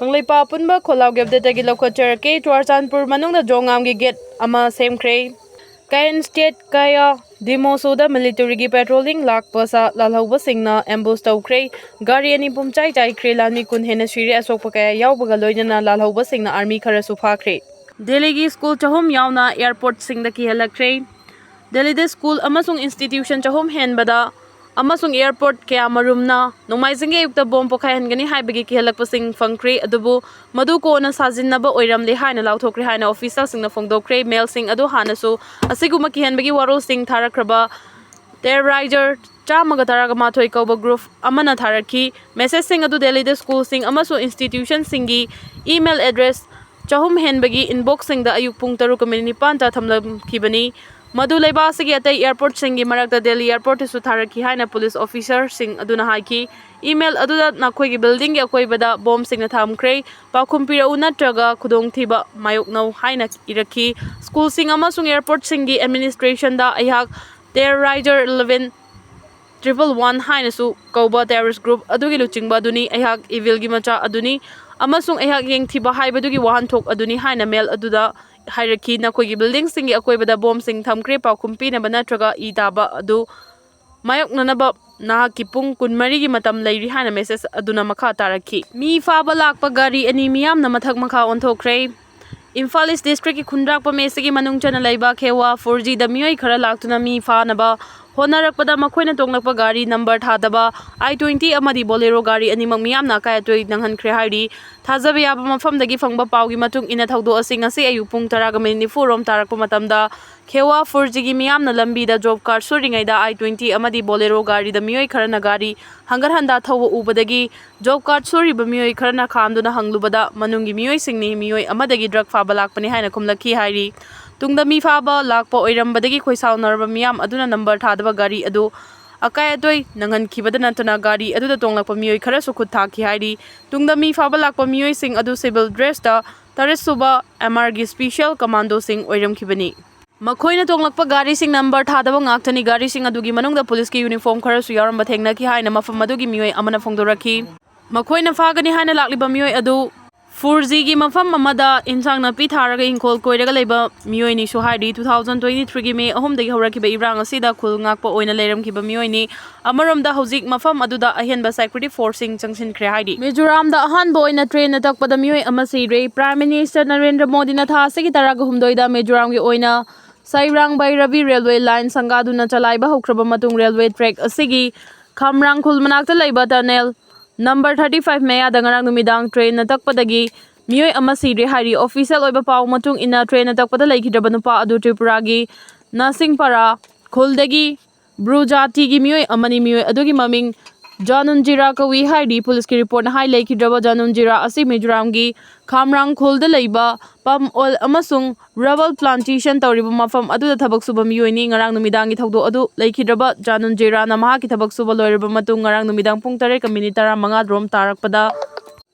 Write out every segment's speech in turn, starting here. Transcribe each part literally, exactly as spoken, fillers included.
ꯀꯪꯂꯩꯄꯥꯛ ꯑꯄꯨꯟꯕ ꯈꯣꯜꯂꯥꯎꯒꯤ ꯑꯞꯗꯦꯠꯇꯒꯤ ꯂꯧꯈꯠꯆꯔꯛꯀꯦ꯫ ꯆꯨꯔꯥꯆꯥꯟꯄꯨꯔ ꯃꯅꯨꯡꯗ ꯖꯣꯡꯉꯥꯝꯒꯤ ꯒꯦꯠ ꯑꯃ ꯁꯦꯝꯈ꯭ꯔꯦ꯫ ꯀꯥꯏꯟ ꯁ꯭ꯇꯦꯠ ꯀꯌꯥ ꯗꯤꯃꯣꯁꯣꯗ ꯃꯤꯂꯤꯇꯔꯤꯒꯤ ꯄꯦꯇ꯭ꯔꯣꯂꯤꯡ ꯂꯥꯛꯄꯁꯥ ꯂꯥꯜꯍꯧꯕꯁꯤꯡꯅ ꯑꯦꯝꯕꯨꯁ ꯇꯧꯈ꯭ꯔꯦ꯫ ꯒꯥꯔꯤ ꯑꯅꯤ ꯄꯨꯝꯆꯥꯏ ꯆꯥꯏꯈ꯭ꯔꯦ꯫ ꯂꯥꯟꯃꯤ ꯀꯨꯟ ꯍꯦꯟꯅ ꯁꯤꯔꯦ꯫ ꯑꯁꯣꯛꯄ ꯀꯌꯥ ꯌꯥꯎꯕꯒ ꯂꯣꯏꯅꯅ ꯂꯥꯜꯍꯧꯕꯁꯤꯡꯅ ꯑꯥꯔꯃꯤ ꯈꯔꯁꯨ ꯐꯥꯈ꯭ꯔꯦ꯫ ꯗꯦꯜꯂꯤꯒꯤ ꯁ꯭ꯀꯨꯜ ꯆꯍꯨꯝ ꯌꯥꯎꯅ ꯑꯦꯌꯥꯔꯄꯣꯔꯠꯁꯤꯡꯗ ꯀꯤꯍꯜꯂꯛꯈ꯭ꯔꯦ꯫ ꯗꯦꯜꯂꯤꯗ ꯁ꯭ꯀꯨꯜ ꯑꯃꯁꯨꯡ ꯏꯟꯁꯇꯤꯇ꯭ꯌꯨꯁꯟ ꯆꯍꯨꯝ ꯍꯦꯟꯕꯗ ꯑꯃꯁꯨꯡ ꯑꯦꯌꯥꯔꯄꯣꯔꯠ ꯀꯌꯥꯃꯔꯨꯝꯅ ꯅꯣꯡꯃꯥꯏꯖꯤꯡꯒꯤ ꯑꯌꯨꯛꯇ ꯕꯣꯝ ꯄꯣꯈꯥꯏꯍꯟꯒꯅꯤ ꯍꯥꯏꯕꯒꯤ ꯀꯤꯍꯜꯂꯛꯄꯁꯤꯡ ꯐꯪꯈ꯭ꯔꯦ, ꯑꯗꯨꯕꯨ ꯃꯗꯨ ꯀꯣꯟꯅ ꯁꯥꯖꯤꯟꯅꯕ ꯑꯣꯏꯔꯝꯂꯦ ꯍꯥꯏꯅ ꯂꯥꯎꯊꯣꯛꯈ꯭ꯔꯦ ꯍꯥꯏꯅ ꯑꯣꯐꯤꯁꯤꯌꯦꯜꯁꯤꯡꯅ ꯐꯣꯡꯗꯣꯛꯈ꯭ꯔꯦ꯫ ꯃꯦꯜꯁꯤꯡ ꯑꯗꯨ ꯍꯥꯟꯅꯁꯨ ꯑꯁꯤꯒꯨꯝꯕ ꯀꯤꯍꯟꯕꯒꯤ ꯋꯥꯔꯣꯜꯁꯤꯡ ꯊꯥꯔꯛꯈ꯭ꯔꯕ ꯇꯦꯔꯣꯔꯥꯏꯖꯔ ꯆꯥꯝꯃꯒ ꯇꯔꯥꯃꯥꯊꯣꯏ ꯀꯧꯕ ꯒ꯭ꯔꯨꯞ ꯑꯃꯅ ꯊꯥꯔꯛꯈꯤ꯫ ꯃꯦꯁꯦꯖꯁꯤꯡ ꯑꯗꯨ ꯗꯦꯜꯂꯤꯗ ꯁ꯭ꯀꯨꯜꯁꯤꯡ ꯑꯃꯁꯨꯡ ꯏꯟꯁꯇꯤꯇ꯭ꯌꯨꯁꯟꯁꯤꯡꯒꯤ ꯏꯃꯦꯜ ꯑꯦꯗ꯭ꯔꯦꯁ ꯆꯍꯨꯝ ꯍꯦꯟꯕꯒꯤ ꯏꯟꯕꯣꯛꯁꯁꯤꯡꯗ ꯑꯌꯨꯛ ꯄꯨꯡ ꯇꯔꯨꯛꯀ ꯃꯤꯅꯤꯠ ꯅꯤꯄꯥꯟꯗ ꯊꯝꯂꯝꯈꯤꯕꯅꯤ꯫ ꯃꯗꯨ ꯂꯩꯕꯥꯛ ꯑꯁꯤꯒꯤ ꯑꯇꯩ ꯑꯦꯌꯥꯔꯄꯣꯔꯠꯁꯤꯡꯒꯤ ꯃꯔꯛꯇ ꯗꯦꯜꯂꯤ ꯑꯦꯌꯥꯔꯄꯣꯔꯠꯇꯁꯨ ꯊꯥꯔꯛꯈꯤ ꯍꯥꯏꯅ ꯄꯨꯂꯤꯁ ꯑꯣꯐꯤꯁꯔꯁꯤꯡ ꯑꯗꯨꯅ ꯍꯥꯏꯈꯤ꯫ ꯏꯃꯦꯜ ꯑꯗꯨꯗ ꯅꯈꯣꯏꯒꯤ ꯕꯤꯜꯗꯤꯡꯒꯤ ꯑꯀꯣꯏꯕꯗ ꯕꯣꯝꯁꯤꯡꯅ ꯊꯝꯈ꯭ꯔꯦ, ꯄꯥꯎꯈꯨꯝ ꯄꯤꯔꯛꯎ ꯅꯠꯇ꯭ꯔꯒ ꯈꯨꯗꯣꯡꯊꯤꯕ ꯃꯥꯌꯣꯛꯅꯧ ꯍꯥꯏꯅ ꯏꯔꯛꯈꯤ꯫ ꯁ꯭ꯀꯨꯜꯁꯤꯡ ꯑꯃꯁꯨꯡ ꯑꯦꯌꯥꯔꯄꯣꯔꯠꯁꯤꯡꯒꯤ ꯑꯦꯗꯃꯤꯅꯤꯁꯇ꯭ꯔꯦꯁꯟꯗ ꯑꯩꯍꯥꯛ ꯇꯦꯔꯣꯔꯥꯏꯖꯔ ꯏꯂꯦꯚꯦꯟ ꯇ꯭ꯔꯤꯄꯜ ꯋꯥꯟ ꯍꯥꯏꯅꯁꯨ ꯀꯧꯕ ꯇꯦꯔꯣꯔꯤꯁ ꯒ꯭ꯔꯨꯞ ꯑꯗꯨꯒꯤ ꯂꯨꯆꯤꯡꯕ ꯑꯗꯨꯅꯤ꯫ ꯑꯩꯍꯥꯛ ꯏꯚꯤꯜꯒꯤ ꯃꯆꯥ ꯑꯗꯨꯅꯤ ꯑꯃꯁꯨꯡ ꯑꯩꯍꯥꯛ ꯌꯦꯡꯊꯤꯕ ꯍꯥꯏꯕꯗꯨꯒꯤ ꯋꯥꯍꯟꯊꯣꯛ ꯑꯗꯨꯅꯤ ꯍꯥꯏꯅ ꯃꯦꯜ ꯑꯗꯨꯗ ꯍꯥꯏꯔꯛꯈꯤ꯫ ꯅꯈꯣꯏꯒꯤ ꯕꯤꯜꯗꯤꯡꯁꯤꯡꯒꯤ ꯑꯀꯣꯏꯕꯗ ꯕꯣꯝꯁꯤꯡ ꯊꯝꯈ꯭ꯔꯦ, ꯄꯥꯎꯈꯨꯝ ꯄꯤꯅꯕ ꯅꯠꯇ꯭ꯔꯒ ꯏ ꯇꯥꯕ ꯑꯗꯨ ꯃꯥꯌꯣꯛꯅꯅꯕ ꯅꯍꯥꯛꯀꯤ ꯄꯨꯡ ꯀꯨꯟꯃꯔꯤꯒꯤ ꯃꯇꯝ ꯂꯩꯔꯤ ꯍꯥꯏꯅ ꯃꯦꯁꯦꯖ ꯑꯗꯨꯅ ꯃꯈꯥ ꯇꯥꯔꯛꯈꯤ꯫ ꯃꯤ ꯐꯥꯕ ꯂꯥꯛꯄ ꯒꯥꯔꯤ ꯑꯅꯤ ꯃꯤꯌꯥꯝꯅ ꯃꯊꯛ ꯃꯈꯥ ꯑꯣꯟꯊꯣꯛꯈ꯭ꯔꯦ꯫ ꯏꯝꯐꯥꯜ ꯏꯁ ꯗꯤꯁꯇ꯭ꯔꯤꯛꯀꯤ ꯈꯨꯟꯗ꯭ꯔꯥꯛꯄꯝ ꯑꯦꯁ ꯁꯤꯒꯤ ꯃꯅꯨꯡ ꯆꯟꯅ ꯂꯩꯕ ꯈꯦꯋꯥ ꯐꯣꯔ ꯖꯤꯗ ꯃꯤꯑꯣꯏ ꯈꯔ ꯂꯥꯛꯇꯨꯅ ꯃꯤ ꯐꯥꯅꯕ ꯍꯣꯠꯅꯔꯛꯄꯗ ꯃꯈꯣꯏꯅ ꯇꯣꯡꯂꯛꯄ ꯒꯥꯔꯤ ꯅꯝꯕꯔ ꯊꯥꯗꯕ ꯑꯥꯏ ꯇ꯭ꯋꯦꯟꯇꯤ ꯑꯃꯗꯤ ꯕꯣꯂꯦꯔꯣ ꯒꯥꯔꯤ ꯑꯅꯤꯃꯛ ꯃꯤꯌꯥꯝꯅ ꯑꯀꯥꯏ ꯑꯇꯣꯏ ꯅꯪꯍꯟꯈ꯭ꯔꯦ ꯍꯥꯏꯔꯤ꯫ ꯊꯥꯖꯕ ꯌꯥꯕ ꯃꯐꯝꯗꯒꯤ ꯐꯪꯕ ꯄꯥꯎꯒꯤ ꯃꯇꯨꯡ ꯏꯟꯅ ꯊꯧꯗꯣꯛ ꯑꯁꯤ ꯉꯁꯤ ꯑꯌꯨꯛ ꯄꯨꯡ ꯇꯔꯥꯒ ꯃꯤꯅꯤꯠ ꯅꯤꯐꯨ ꯔꯣꯝ ꯇꯥꯔꯛꯄ ꯃꯇꯝꯗ ꯈꯦꯋꯥ ꯐꯣꯔ ꯖꯤꯒꯤ ꯃꯤꯌꯥꯝꯅ ꯂꯝꯕꯤꯗ ꯖꯣꯕ ꯀꯥꯔꯗ ꯁꯨꯔꯤꯉꯩꯗ ꯑꯥꯏ ꯇ꯭ꯋꯦꯟꯇꯤ ꯑꯃꯗꯤ ꯕꯣꯂꯦꯔꯣ ꯒꯥꯔꯤꯗ ꯃꯤꯑꯣꯏ ꯈꯔꯅ ꯒꯥꯔꯤ ꯍꯪꯒꯠ ꯍꯟꯗꯥ ꯊꯧꯕ ꯎꯕꯗꯒꯤ ꯖꯣꯕ ꯀꯥꯔꯗ ꯁꯨꯔꯤꯕ ꯃꯤꯑꯣꯏ ꯈꯔꯅ ꯈꯥꯝꯗꯨꯅ ꯍꯪꯂꯨꯕꯗ ꯃꯅꯨꯡꯒꯤ ꯃꯤꯑꯣꯏꯁꯤꯡꯅꯤ, ꯃꯤꯑꯣꯏ ꯑꯃꯗꯒꯤ ꯗ꯭ꯔꯒ ꯐꯥꯕ ꯂꯥꯛꯄꯅꯤ ꯍꯥꯏꯅ ꯈꯨꯝꯂꯛꯈꯤ ꯍꯥꯏꯔꯤ꯫ ꯇꯨꯡꯗ ꯃꯤ ꯐꯥꯕ ꯂꯥꯛꯄ ꯑꯣꯏꯔꯝꯕꯗꯒꯤ ꯈꯣꯏꯁꯥꯎꯅꯔꯕ ꯃꯤꯌꯥꯝ ꯑꯗꯨꯅ ꯅꯝꯕꯔ ꯊꯥꯗꯕ ꯒꯥꯔꯤ ꯑꯗꯨ ꯑꯀꯥꯏ ꯑꯇꯣꯏ ꯅꯪꯍꯟꯈꯤꯕꯗ ꯅꯠꯇꯅ ꯒꯥꯔꯤ ꯑꯗꯨꯗ ꯇꯣꯡꯂꯛꯄ ꯃꯤꯑꯣꯏ ꯈꯔꯁꯨ ꯈꯨꯠ ꯊꯥꯈꯤ ꯍꯥꯏꯔꯤ꯫ ꯇꯨꯡꯗ ꯃꯤ ꯐꯥꯕ ꯂꯥꯛꯄ ꯃꯤꯑꯣꯏꯁꯤꯡ ꯑꯗꯨ ꯁꯤꯚꯤꯜ ꯗ꯭ꯔꯦꯁꯇ ꯇꯔꯦꯠ ꯁꯨꯕ ꯑꯦꯝ ꯑꯥꯔꯒꯤ ꯁ꯭ꯄꯤꯁꯤꯌꯦꯜ ꯀꯃꯥꯟꯗꯣꯁꯤꯡ ꯑꯣꯏꯔꯝꯈꯤꯕꯅꯤ꯫ ꯃꯈꯣꯏꯅ ꯇꯣꯡꯂꯛꯄ ꯒꯥꯔꯤꯁꯤꯡ ꯅꯝꯕꯔ ꯊꯥꯗꯕ ꯉꯥꯛꯇꯅꯤ꯫ ꯒꯥꯔꯤꯁꯤꯡ ꯑꯗꯨꯒꯤ ꯃꯅꯨꯡꯗ ꯄꯨꯂꯤꯁꯀꯤ ꯌꯨꯅꯤꯐꯣꯔꯝ ꯈꯔꯁꯨ ꯌꯥꯎꯔꯝꯕ ꯊꯦꯡꯅꯈꯤ ꯍꯥꯏꯅ ꯃꯐꯝ ꯑꯗꯨꯒꯤ ꯃꯤꯑꯣꯏ ꯑꯃꯅ ꯐꯣꯡꯗꯣꯔꯛꯈꯤ꯫ ꯃꯈꯣꯏꯅ ꯐꯥꯒꯅꯤ ꯍꯥꯏꯅ ꯂꯥꯛꯂꯤꯕ ꯃꯤꯑꯣꯏ ꯑꯗꯨ ꯐꯨꯔꯖꯤꯒꯤ ꯃꯐꯝ ꯑꯃꯗ ꯏꯟꯁꯥꯡ ꯅꯥꯄꯤ ꯊꯥꯔꯒ ꯏꯪꯈꯣꯜ ꯀꯣꯏꯔꯒ ꯂꯩꯕ ꯃꯤꯑꯣꯏꯅꯤꯁꯨ ꯍꯥꯏꯔꯤ꯫ Two thousand twenty three ꯒꯤ ꯃꯦ ꯑꯍꯨꯝꯗꯒꯤ ꯍꯧꯔꯛꯈꯤꯕ ꯏꯔꯥꯡ ꯑꯁꯤꯗ ꯈꯨꯜ ꯉꯥꯛꯄ ꯑꯣꯏꯅ ꯂꯩꯔꯝꯈꯤꯕ ꯃꯤꯑꯣꯏꯅꯤ꯫ ꯑꯃꯔꯣꯝꯗ ꯍꯧꯖꯤꯛ ꯃꯐꯝ ꯑꯗꯨꯗ ꯑꯍꯦꯟꯕ security force ꯁꯤꯡ ꯆꯪꯁꯤꯟꯈ꯭ꯔꯦ ꯍꯥꯏꯔꯤ꯫ ꯃꯤꯖꯣꯔꯥꯝꯗ ꯑꯍꯥꯟꯕ ꯑꯣꯏꯅ train ꯅ ꯇꯛꯄꯗ ꯃꯤꯑꯣꯏ ꯑꯃ ꯁꯤꯔꯦ꯫ Prime Minister ꯅꯔꯦꯟꯗ꯭ꯔ ꯃꯣꯗꯤꯅ ꯊꯥ ꯑꯁꯤꯒꯤ ꯇꯔꯥꯒ ꯍꯨꯝꯗꯣꯏꯗ ꯃꯤꯖꯣꯔꯥꯝꯒꯤ ꯑꯣꯏꯅ ꯁꯥꯏꯔꯥꯡ ꯕꯩꯔꯕꯤ railway line ꯁꯪꯒꯥꯗꯨꯅ ꯆꯂꯥꯏꯕ ꯍꯧꯈ꯭ꯔꯕ ꯃꯇꯨꯡ railway track ꯑꯁꯤꯒꯤ ꯈꯥꯝꯔꯥꯡ ꯈꯨꯜ ꯃꯅꯥꯛꯇ ꯂꯩꯕ tunnel number thirty five ꯃꯌꯥꯗ ꯉꯔꯥꯡ ꯅꯨꯃꯤꯗꯥꯡ train ꯅ ꯇꯛꯄꯗꯒꯤ ꯃꯤꯑꯣꯏ ꯑꯃ ꯁꯤꯔꯦ ꯍꯥꯏꯔꯤ꯫ Official ꯑꯣꯏꯕ ꯄꯥꯎ ꯃꯇꯨꯡ ꯏꯟꯅ train ꯅ ꯇꯛꯄꯗ ꯂꯩꯈꯤꯗ꯭ꯔꯕ ꯅꯨꯄꯥ ꯑꯗꯨ ꯇ꯭ꯔꯤꯄꯨꯔꯥꯒꯤ ꯅꯥꯁꯤꯡꯄꯥꯔꯥ ꯈꯨꯜꯗꯒꯤ ꯕ꯭ꯔꯨ ꯖꯥꯇꯤꯒꯤ ꯃꯤꯑꯣꯏ ꯑꯃꯅꯤ꯫ ꯃꯤꯑꯣꯏ ꯑꯗꯨꯒꯤ ꯃꯃꯤꯡ ꯖꯥꯅꯨꯟꯖꯤꯔꯥ ꯀꯧꯏ ꯍꯥꯏꯔꯤ꯫ ꯄꯨꯂꯤꯁꯀꯤ report ꯅ ꯍꯥꯏ, ꯂꯩꯈꯤꯗ꯭ꯔꯕ ꯖꯥꯅꯨꯟꯖꯤꯔꯥ ꯑꯁꯤ ꯃꯤꯖꯣꯔꯥꯝꯒꯤ ꯈꯥꯝꯔꯥꯡ ꯈꯨꯜꯗ ꯂꯩꯕ palm oil ꯑꯃꯁꯨꯡ rubber plantation ꯇꯧꯔꯤꯕ ꯃꯐꯝ ꯑꯗꯨꯗ ꯊꯕꯛ ꯁꯨꯕ ꯃꯤꯑꯣꯏꯅꯤ꯫ ꯉꯔꯥꯡ ꯅꯨꯃꯤꯗꯥꯡꯒꯤ ꯊꯧꯗꯣꯛ ꯑꯗꯨ ꯂꯩꯈꯤꯗ꯭ꯔꯕ ꯖꯥꯅꯨꯟꯖꯤꯔꯥꯅ ꯃꯍꯥꯛꯀꯤ ꯊꯕꯛ ꯁꯨꯕ ꯂꯣꯏꯔꯕ ꯃꯇꯨꯡ ꯉꯔꯥꯡ ꯅꯨꯃꯤꯗꯥꯡ ꯄꯨꯡ ꯇꯔꯦꯠꯀ minute ꯇꯔꯥꯃꯉꯥ ꯔꯣꯝ ꯇꯥꯔꯛꯄꯗ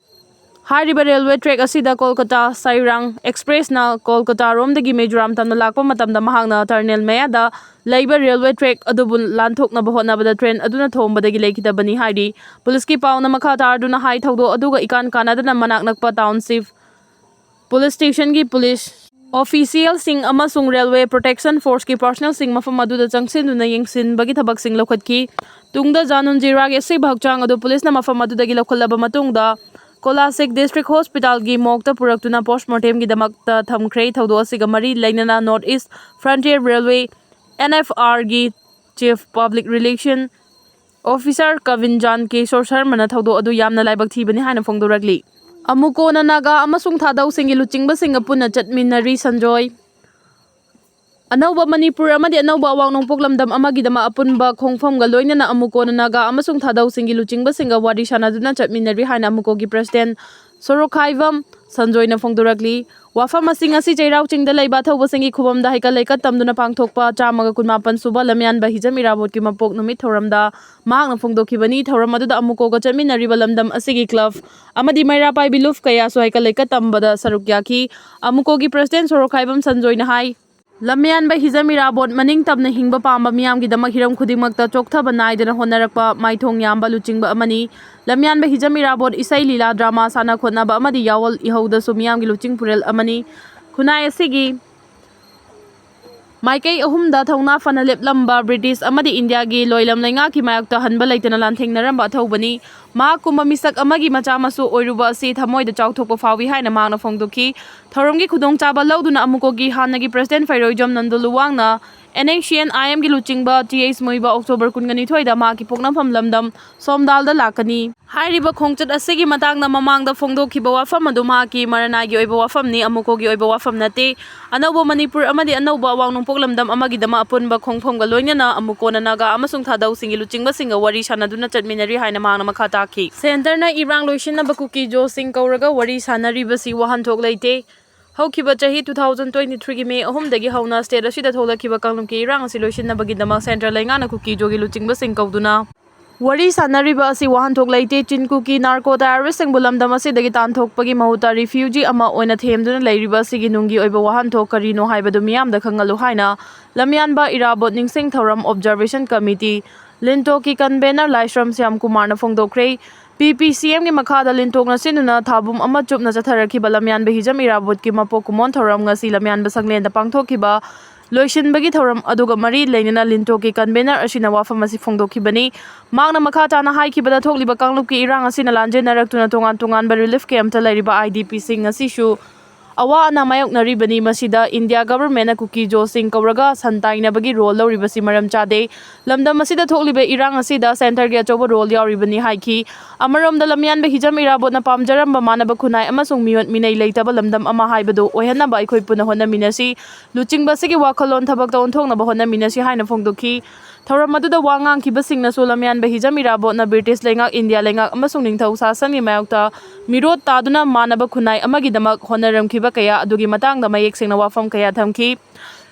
ꯍꯥꯏꯔꯤꯕ railway track ꯑꯁꯤꯗ ꯀꯣꯜꯀꯇꯥ ꯁꯥꯏꯔꯥꯡ express ꯅ ꯀꯣꯜꯀꯇꯥ ꯔꯣꯝꯗꯒꯤ ꯃꯤꯖꯣꯔꯥꯝ ꯇꯝꯅ ꯂꯥꯛꯄ ꯃꯇꯝꯗ ꯃꯍꯥꯛꯅ tunnel ꯃꯌꯥꯗ ꯂꯩꯕ railway track ꯑꯗꯨꯕꯨ ꯂꯥꯟꯊꯣꯛꯅꯕ ꯍꯣꯠꯅꯕꯗ train ꯑꯗꯨꯅ ꯊꯣꯝꯕꯗꯒꯤ ꯂꯩꯈꯤꯗꯕꯅꯤ ꯍꯥꯏꯔꯤ꯫ ꯄꯨꯂꯤꯁꯀꯤ ꯄꯥꯎꯅ ꯃꯈꯥ ꯇꯥꯔꯗꯨꯅ ꯍꯥꯏ, ꯊꯧꯗꯣꯛ ꯑꯗꯨꯒ ꯏꯀꯥꯟ ꯀꯥꯟꯅꯗꯅ ꯃꯅꯥꯛ ꯅꯛꯄ township police station ꯒꯤ police official ꯁꯤꯡ ꯑꯃꯁꯨꯡ railway protection force ꯀꯤ personnel ꯁꯤꯡ ꯃꯐꯝ ꯑꯗꯨꯗ ꯆꯪꯁꯤꯟꯗꯨꯅ ꯌꯦꯡꯁꯤꯟꯕꯒꯤ ꯊꯕꯛꯁꯤꯡ ꯂꯧꯈꯠꯈꯤ꯫ ꯇꯨꯡꯗ ꯖꯥꯅꯨꯟꯖꯤꯔꯥꯒꯤ ꯑꯁꯤꯕ ꯍꯛꯆꯥꯡ ꯑꯗꯨ ꯄꯨꯂꯤꯁꯅ ꯃꯐꯝ ꯑꯗꯨꯗꯒꯤ ꯂꯧꯈꯠꯂꯕ ꯃꯇꯨꯡꯗ ꯀꯣꯂꯥꯁꯤꯛ district hospital ꯒꯤ morgue ꯇ ꯄꯨꯔꯛꯇꯨꯅ post mortem ꯒꯤꯗꯃꯛꯇ ꯊꯝꯈ꯭ꯔꯦ꯫ ꯊꯧꯗꯣꯛ ꯑꯁꯤꯒ ꯃꯔꯤ ꯂꯩꯅꯅ North East Frontier Railway, N F R ꯒꯤ chief public relation officer ꯀꯕꯤꯟ ꯖꯥꯟ ꯀꯦꯁꯣꯔ ꯁꯔꯃꯅ ꯊꯧꯗꯣꯛ ꯑꯗꯨ ꯌꯥꯝꯅ ꯂꯥꯏꯕꯛ ꯊꯤꯕꯅꯤ ꯍꯥꯏꯅ ꯐꯣꯡꯗꯣꯔꯛꯂꯤ꯫ ꯑꯃꯨꯀꯣꯅ ꯅꯥꯒꯥ ꯑꯃꯁꯨꯡ ꯊꯥꯗꯧꯁꯤꯡꯒꯤ ꯂꯨꯆꯤꯡꯕꯁꯤꯡꯒ ꯄꯨꯟꯅ ꯆꯠꯃꯤꯟꯅꯔꯤ꯫ ꯁꯟꯖꯣꯏ꯫ ꯑꯅꯧꯕ ꯃꯅꯤꯄꯨꯔ ꯑꯃꯗꯤ ꯑꯅꯧꯕ ꯑꯋꯥꯡ ꯅꯣꯡꯄꯣꯛ ꯂꯝꯗꯝ ꯑꯃꯒꯤꯗꯃꯛ ꯑꯄꯨꯟꯕ ꯈꯣꯡꯐꯝꯒ ꯂꯣꯏꯅꯅ ꯑꯃꯨꯀꯣꯅ ꯅꯥꯒꯥ ꯑꯃꯁꯨꯡ ꯊꯥꯗꯧꯁꯤꯡꯒꯤ ꯂꯨꯆꯤꯡꯕꯁꯤꯡꯒ ꯋꯥꯔꯤ ꯁꯥꯟꯅꯗꯨꯅ ꯆꯠꯃꯤꯟꯅꯔꯤ ꯍꯥꯏꯅ ꯑꯃꯨꯀꯣꯒꯤ president ꯁꯣꯔꯣꯛꯈꯥꯏꯕꯝ ꯁꯟꯖꯣꯏꯅ ꯐꯣꯡꯗꯣꯔꯛꯂꯤ꯫ ꯋꯥꯐꯝ ꯑꯁꯤ ꯉꯁꯤ ꯆꯩꯔꯥꯎ ꯆꯤꯡꯗ ꯂꯩꯕ ꯑꯊꯧꯕꯁꯤꯡꯒꯤ ꯈꯨꯕꯝꯗ ꯍꯩꯀꯠ ꯂꯩꯀꯠ ꯇꯝꯗꯨꯅ ꯄꯥꯡꯊꯣꯛꯄ ꯆꯥꯝꯃꯒ ꯀꯨꯟꯃꯥꯄꯟ ꯁꯨꯕ ꯂꯝꯌꯥꯟꯕ ꯍꯤꯖꯝ ꯏꯔꯥꯕꯣꯠꯀꯤ ꯃꯄꯣꯛ ꯅꯨꯃꯤꯠ ꯊꯧꯔꯝꯗ ꯃꯍꯥꯛꯅ ꯐꯣꯡꯗꯣꯛꯈꯤꯕꯅꯤ꯫ ꯊꯧꯔꯝ ꯑꯗꯨꯗ ꯑꯃꯨꯀꯣꯒ ꯆꯠꯃꯤꯟꯅꯔꯤꯕ ꯂꯝꯗꯝ ꯑꯁꯤꯒꯤ club ꯑꯃꯗꯤ ꯃꯩꯔꯥ ꯄꯥꯏꯕꯤ ꯂꯨꯞ ꯀꯌꯥꯁꯨ ꯍꯩꯀꯠ ꯂꯩꯀꯠ ꯇꯝꯕꯗ ꯁꯔꯨꯛ ꯌꯥꯈꯤ꯫ ꯑꯃꯨꯀꯣꯒꯤ president ꯁꯣꯔꯣꯛꯈꯥꯏꯕꯝ ꯁꯟꯖꯣꯏꯅ ꯍꯥꯏ, ꯂꯝꯌꯥꯟꯕ ꯍꯤꯖꯝ ꯏꯔꯥꯕꯣꯠ ꯃꯅꯤꯡ ꯇꯝꯅ ꯍꯤꯡꯕ ꯄꯥꯝꯕ ꯃꯤꯌꯥꯝꯒꯤꯗꯃꯛ ꯍꯤꯔꯝ ꯈꯨꯗꯤꯡꯃꯛꯇ ꯆꯣꯛꯊꯕ ꯅꯥꯏꯗꯅ ꯍꯣꯠꯅꯔꯛꯄ ꯃꯥꯏꯊꯣꯡ ꯌꯥꯝꯕ ꯂꯨꯆꯤꯡꯕ ꯑꯃꯅꯤ꯫ ꯂꯝꯌꯥꯟꯕ ꯍꯤꯖꯝ ꯏꯔꯥꯕꯣꯠ ꯏꯁꯩ, ꯂꯤꯂꯥ, ꯗ꯭ꯔꯃꯥ, ꯁꯥꯟꯅ ꯈꯣꯠꯅꯕ ꯑꯃꯗꯤ ꯌꯥꯑꯣꯜ ꯏꯍꯧꯗꯁꯨ ꯃꯤꯌꯥꯝꯒꯤ ꯂꯨꯆꯤꯡ ꯄꯨꯔꯦꯜ ꯑꯃꯅꯤ꯫ ꯈꯨꯟꯅꯥꯏ ꯑꯁꯤꯒꯤ ꯃꯥꯏꯀꯩ ꯑꯍꯨꯝꯗ ꯊꯧꯅꯥ ꯐꯅ ꯂꯦꯞꯂꯝꯕ ꯕ꯭ꯔꯤꯇꯤꯁ ꯑꯃꯗꯤ ꯏꯟꯗꯤꯌꯥꯒꯤ ꯂꯣꯏꯂꯝ ꯂꯩꯉꯥꯛꯀꯤ ꯃꯥꯌꯣꯛꯇ ꯍꯟꯕ ꯂꯩꯇꯅ ꯂꯥꯟꯊꯦꯡꯅꯔꯝꯕ ꯑꯊꯧꯕꯅꯤ꯫ ꯃꯍꯥꯛꯀꯨꯝꯕ ꯃꯤꯁꯛ ꯑꯃꯒꯤ ꯃꯆꯥ ꯃꯁꯨ ꯑꯣꯏꯔꯨꯕ ꯑꯁꯤ ꯊꯃꯣꯏꯗ ꯆꯥꯎꯊꯣꯛꯄ ꯐꯥꯎꯏ ꯍꯥꯏꯅ ꯃꯍꯥꯛꯅ ꯐꯣꯡꯗꯣꯛꯈꯤ꯫ ꯊꯧꯔꯝꯒꯤ ꯈꯨꯗꯣꯡꯆꯥꯕ ꯂꯧꯗꯨꯅ ꯑꯃꯨꯀꯣꯒꯤ ꯍꯥꯟꯅꯒꯤ president ꯐꯩꯔꯣꯏꯖꯝ ꯅꯟꯗꯨ ꯂꯨꯋꯥꯡꯅ N H C N I M ꯒꯤ ꯂꯨꯆꯤꯡꯕ T H ꯃꯨꯏꯕ October ꯀꯨꯟꯒ ꯅꯤꯊꯣꯏꯗ ꯃꯍꯥꯛꯀꯤ ꯄꯣꯛꯅꯐꯝ ꯂꯝꯗꯝ ꯁꯣꯝꯗꯥꯜꯗ ꯂꯥꯛꯀꯅꯤ꯫ ꯍꯥꯏꯔꯤꯕ ꯈꯣꯡꯆꯠ ꯑꯁꯤꯒꯤ ꯃꯇꯥꯡꯗ ꯃꯃꯥꯡꯗ ꯐꯣꯡꯗꯣꯛꯈꯤꯕ ꯋꯥꯐꯝ ꯑꯗꯨ ꯃꯍꯥꯛꯀꯤ ꯃꯔꯅꯥꯏꯒꯤ ꯑꯣꯏꯕ ꯋꯥꯐꯝꯅꯤ, ꯑꯃꯨꯀꯣꯒꯤ ꯑꯣꯏꯕ ꯋꯥꯐꯝ ꯅꯠꯇꯦ꯫ ꯑꯅꯧꯕ ꯃꯅꯤꯄꯨꯔ ꯑꯃꯗꯤ ꯑꯅꯧꯕ ꯑꯋꯥꯡ ꯅꯣꯡꯄꯣꯛ ꯂꯝꯗꯝ ꯑꯃꯒꯤꯗꯃꯛ ꯑꯄꯨꯟꯕ ꯈꯣꯡꯐꯝꯒ ꯂꯣꯏꯅꯅ ꯑꯃꯨꯀꯣꯅ ꯅꯥꯒꯥ ꯑꯃꯁꯨꯡ ꯊꯥꯗꯧꯁꯤꯡꯒꯤ ꯂꯨꯆꯤꯡꯕꯁꯤꯡꯒ ꯋꯥꯔꯤ ꯁꯥꯟꯅꯗꯨꯅ ꯆꯠꯃꯤꯟꯅꯔꯤ ꯍꯥꯏꯅ ꯃꯍꯥꯛꯅ ꯃꯈꯥ ꯇꯥꯈꯤ꯫ ꯁꯦꯟꯇꯔꯅ ꯏꯔꯥꯡ ꯂꯣꯏꯁꯤꯟꯅꯕ ꯀꯨꯀꯤꯖꯣꯁꯤꯡ ꯀꯧꯔꯒ ꯋꯥꯔꯤ ꯁꯥꯟꯅꯔꯤꯕꯁꯤ ꯋꯥꯍꯟꯊꯣꯛ ꯂꯩꯇꯦ꯫ ꯍꯧꯈꯤꯕ ꯆꯍꯤ two thousand twenty three ꯒꯤ May ꯑꯍꯨꯝꯗꯒꯤ ꯍꯧꯅ state ꯑꯁꯤꯗ ꯊꯣꯛꯂꯛꯈꯤꯕ ꯀꯥꯡꯂꯨꯞꯀꯤ ꯏꯔꯥꯡ ꯑꯁꯤ ꯂꯣꯏꯁꯤꯟꯅꯕꯒꯤꯗꯃꯛ ꯁꯦꯟꯇꯔ ꯂꯩꯉꯥꯛꯅ ꯀꯨꯀꯤꯖꯣꯒꯤ ꯂꯨꯆꯤꯡꯕꯁꯤꯡ ꯀꯧꯗꯨꯅ ꯋꯥꯔꯤ ꯁꯥꯟꯅꯔꯤꯕ ꯑꯁꯤ ꯋꯥꯍꯟꯊꯣꯛ ꯂꯩꯇꯦ꯫ ꯆꯤꯟ ꯀꯨꯀꯤ narco terrorist ꯁꯤꯡꯕꯨ ꯂꯝꯗꯝ ꯑꯁꯤꯗꯒꯤ ꯇꯥꯟꯊꯣꯛꯄꯒꯤ ꯃꯍꯨꯠꯇ refugee ꯑꯃ ꯑꯣꯏꯅ ꯊꯦꯝꯗꯨꯅ ꯂꯩꯔꯤꯕ ꯑꯁꯤꯒꯤ ꯅꯨꯡꯒꯤ ꯑꯣꯏꯕ ꯋꯥꯍꯟꯊꯣꯛ ꯀꯔꯤꯅꯣ ꯍꯥꯏꯕꯗꯨ ꯃꯤꯌꯥꯝꯗ ꯈꯪꯍꯜꯂꯨ ꯍꯥꯏꯅ ꯂꯝꯌꯥꯟꯕ ꯏꯔꯥꯕꯣꯠ ꯅꯤꯡꯁꯤꯡ ꯊꯧꯔꯝ observation committee, ꯂꯤꯟꯇꯣꯛꯀꯤ convener ꯂꯥꯏꯁ꯭ꯔꯝ ꯁ꯭ꯌꯥꯝ ꯀꯨꯃꯥꯔꯅ ꯐꯣꯡꯗꯣꯛꯈ꯭ꯔꯦ꯫ P P C M ꯒꯤ ꯃꯈꯥꯗ ꯂꯤꯟꯇꯣꯛꯅ ꯁꯤꯟꯗꯨꯅ ꯊꯥꯕꯨꯝ ꯑꯃ ꯆꯨꯞꯅ ꯆꯠꯊꯔꯛꯈꯤꯕ ꯂꯝꯌꯥꯟꯕ ꯍꯤꯖꯝ ꯏꯔꯥꯕꯣꯠꯀꯤ ꯃꯄꯣꯛ ꯀꯨꯝꯑꯣꯟ ꯊꯧꯔꯝ ꯉꯁꯤ ꯂꯝꯌꯥꯟꯕ ꯁꯪꯂꯦꯟꯗ ꯄꯥꯡꯊꯣꯛꯈꯤꯕ ꯂꯣꯏꯁꯤꯟꯕꯒꯤ ꯊꯧꯔꯝ ꯑꯗꯨꯒ ꯃꯔꯤ ꯂꯩꯅꯅ ꯂꯤꯟꯇꯣꯛꯀꯤ convener ꯑꯁꯤꯅ ꯋꯥꯐꯝ ꯑꯁꯤ ꯐꯣꯡꯗꯣꯛꯈꯤꯕꯅꯤ꯫ ꯃꯍꯥꯛꯅ ꯃꯈꯥ ꯇꯥꯅ ꯍꯥꯏꯈꯤꯕꯗ, ꯊꯣꯛꯂꯤꯕ ꯀꯥꯡꯂꯨꯞꯀꯤ ꯏꯔꯥꯡ ꯑꯁꯤꯅ ꯂꯥꯟꯖꯦꯟꯅꯔꯛꯇꯨꯅ ꯇꯣꯉꯥꯟ ꯇꯣꯉꯥꯟꯕ relief camp ꯇ ꯂꯩꯔꯤꯕ I D P ꯁꯤꯡ ꯉꯁꯤꯁꯨ ꯑꯋꯥ ꯑꯅꯥ ꯃꯥꯌꯣꯛꯅꯔꯤꯕꯅꯤ꯫ ꯃꯁꯤꯗ India government ꯅ ꯀꯨꯀꯤꯖꯣꯁꯤꯡ ꯀꯧꯔꯒ ꯁꯟ ꯇꯥꯏꯅꯕꯒꯤ role ꯂꯧꯔꯤꯕꯁꯤ ꯃꯔꯝ ꯆꯥꯗꯦ꯫ ꯂꯝꯗꯝ ꯑꯁꯤꯗ ꯊꯣꯛꯂꯤꯕ ꯏꯔꯥꯡ ꯑꯁꯤꯗ center ꯒꯤ ꯑꯆꯧꯕ role ꯌꯥꯎꯔꯤꯕꯅꯤ ꯍꯥꯏꯈꯤ꯫ ꯑꯃꯔꯣꯝꯗ ꯂꯝꯌꯥꯟꯕ ꯍꯤꯖꯝ ꯏꯔꯥꯕꯣꯠꯅ ꯄꯥꯝꯖꯔꯝꯕ ꯃꯥꯟꯅꯕ ꯈꯨꯟꯅꯥꯏ ꯑꯃꯁꯨꯡ ꯃꯤꯑꯣꯠ ꯃꯤꯅꯩ ꯂꯩꯇꯕ ꯂꯝꯗꯝ ꯑꯃ ꯍꯥꯏꯕꯗꯨ ꯑꯣꯏꯍꯟꯅꯕ ꯑꯩꯈꯣꯏ ꯄꯨꯟꯅ ꯍꯣꯠꯅꯃꯤꯟꯅꯁꯤ꯫ ꯂꯨꯆꯤꯡꯕ ꯑꯁꯤꯒꯤ ꯋꯥꯈꯜꯂꯣꯟ ꯊꯕꯛꯇ ꯑꯣꯟꯊꯣꯛꯅꯕ ꯍꯣꯠꯅꯃꯤꯟꯅꯁꯤ ꯍꯥꯏꯅ ꯐꯣꯡꯗꯣꯛꯈꯤ꯫ ꯊꯧꯔꯝ ꯑꯗꯨꯗ ꯋꯥ ꯉꯥꯡꯈꯤꯕꯁꯤꯡꯅꯁꯨ ꯂꯝꯌꯥꯟꯕ ꯍꯤꯖꯝ ꯏꯔꯥꯕꯣꯠꯅ British ꯂꯩꯉꯥꯛ, India ꯂꯩꯉꯥꯛ ꯑꯃꯁꯨꯡ ꯅꯤꯡꯊꯧ ꯁꯥꯁꯟꯒꯤ ꯃꯥꯌꯣꯛꯇ ꯃꯤꯔꯣꯠ ꯇꯥꯗꯨꯅ ꯃꯥꯟꯅꯕ ꯈꯨꯟꯅꯥꯏ ꯑꯃꯒꯤꯗꯃꯛ ꯍꯣꯠꯅꯔꯝꯈꯤꯕ ꯀꯌꯥ ꯑꯗꯨꯒꯤ ꯃꯇꯥꯡꯗ ꯃꯌꯦꯛ ꯁꯦꯡꯅ ꯋꯥꯐꯝ ꯀꯌꯥ ꯊꯝꯈꯤ꯫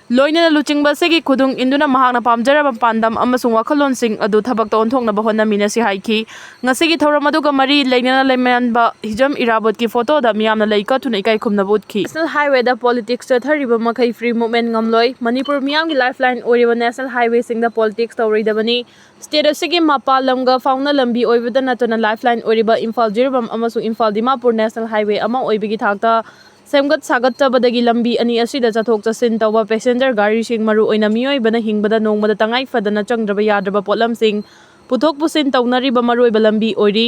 ꯂꯣꯏꯅꯅ ꯂꯨꯆꯤꯡꯕ ꯑꯁꯤꯒꯤ ꯈꯨꯗꯨꯡ ꯏꯟꯗꯨꯅ ꯃꯍꯥꯛꯅ ꯄꯥꯝꯖꯔꯕ ꯄꯥꯟꯗꯝ ꯑꯃꯁꯨꯡ ꯋꯥꯈꯜꯂꯣꯟꯁꯤꯡ ꯑꯗꯨ ꯊꯕꯛꯇ ꯑꯣꯟꯊꯣꯛꯅꯕ ꯍꯣꯠꯅꯃꯤꯟꯅꯁꯤ ꯍꯥꯏꯈꯤ꯫ ꯉꯁꯤꯒꯤ ꯊꯧꯔꯝ ꯑꯗꯨꯒ ꯃꯔꯤ ꯂꯩꯅꯅ ꯂꯩꯃꯔꯥꯟꯕ ꯍꯤꯖꯝ ꯏꯔꯥꯕꯣꯠꯀꯤ ꯐꯣꯇꯣꯗ ꯃꯤꯌꯥꯝꯅ ꯂꯩ ꯀꯠꯇꯨꯅ ꯏꯀꯥꯏ ꯈꯨꯝꯅꯕ ꯎꯠꯈꯤ꯫ National Highway ꯗ politics ꯆꯠꯊꯔꯤꯕ ꯃꯈꯩ free movement ꯉꯝꯂꯣꯏ꯫ ꯃꯅꯤꯄꯨꯔ ꯃꯤꯌꯥꯝꯒꯤ lifeline ꯑꯣꯏꯔꯤꯕ National Highway ꯁꯤꯡꯗ politics ꯇꯧꯔꯣꯏꯗꯕꯅꯤ꯫ State ꯑꯁꯤꯒꯤ ꯃꯄꯥꯜ ꯂꯝꯒ ꯐꯥꯎꯅ ꯂꯝꯕꯤ ꯑꯣꯏꯕꯗ ꯅꯠꯇꯅ lifeline ꯑꯣꯏꯔꯤꯕ ꯏꯝꯐꯥꯜ ꯖꯤꯔꯤꯕꯥꯝ ꯑꯃꯁꯨꯡ ꯏꯝꯐꯥꯜ ꯗꯤꯃꯥꯄꯨꯔ National Highway ꯑꯃ ꯑꯣꯏꯕꯒꯤ ꯊꯥꯛꯇ ꯁꯦꯝꯒꯠ ꯁꯥꯒꯠꯆꯕꯗꯒꯤ ꯂꯝꯕꯤ ꯑꯅꯤ ꯑꯁꯤꯗ ꯆꯠꯊꯣꯛ ꯆꯠꯁꯤꯟ ꯇꯧꯕ passenger ꯒꯥꯔꯤꯁꯤꯡ, ꯃꯔꯨꯑꯣꯏꯅ ꯃꯤꯑꯣꯏꯕꯅ ꯍꯤꯡꯕꯗ ꯅꯣꯡꯃꯗ ꯇꯉꯥꯏ ꯐꯗꯅ ꯆꯪꯗ꯭ꯔꯕ ꯌꯥꯗ꯭ꯔꯕ ꯄꯣꯠꯂꯝꯁꯤꯡ ꯄꯨꯊꯣꯛ ꯄꯨꯁꯤꯟ ꯇꯧꯅꯔꯤꯕ ꯃꯔꯨꯑꯣꯏꯕ ꯂꯝꯕꯤ ꯑꯣꯏꯔꯤ꯫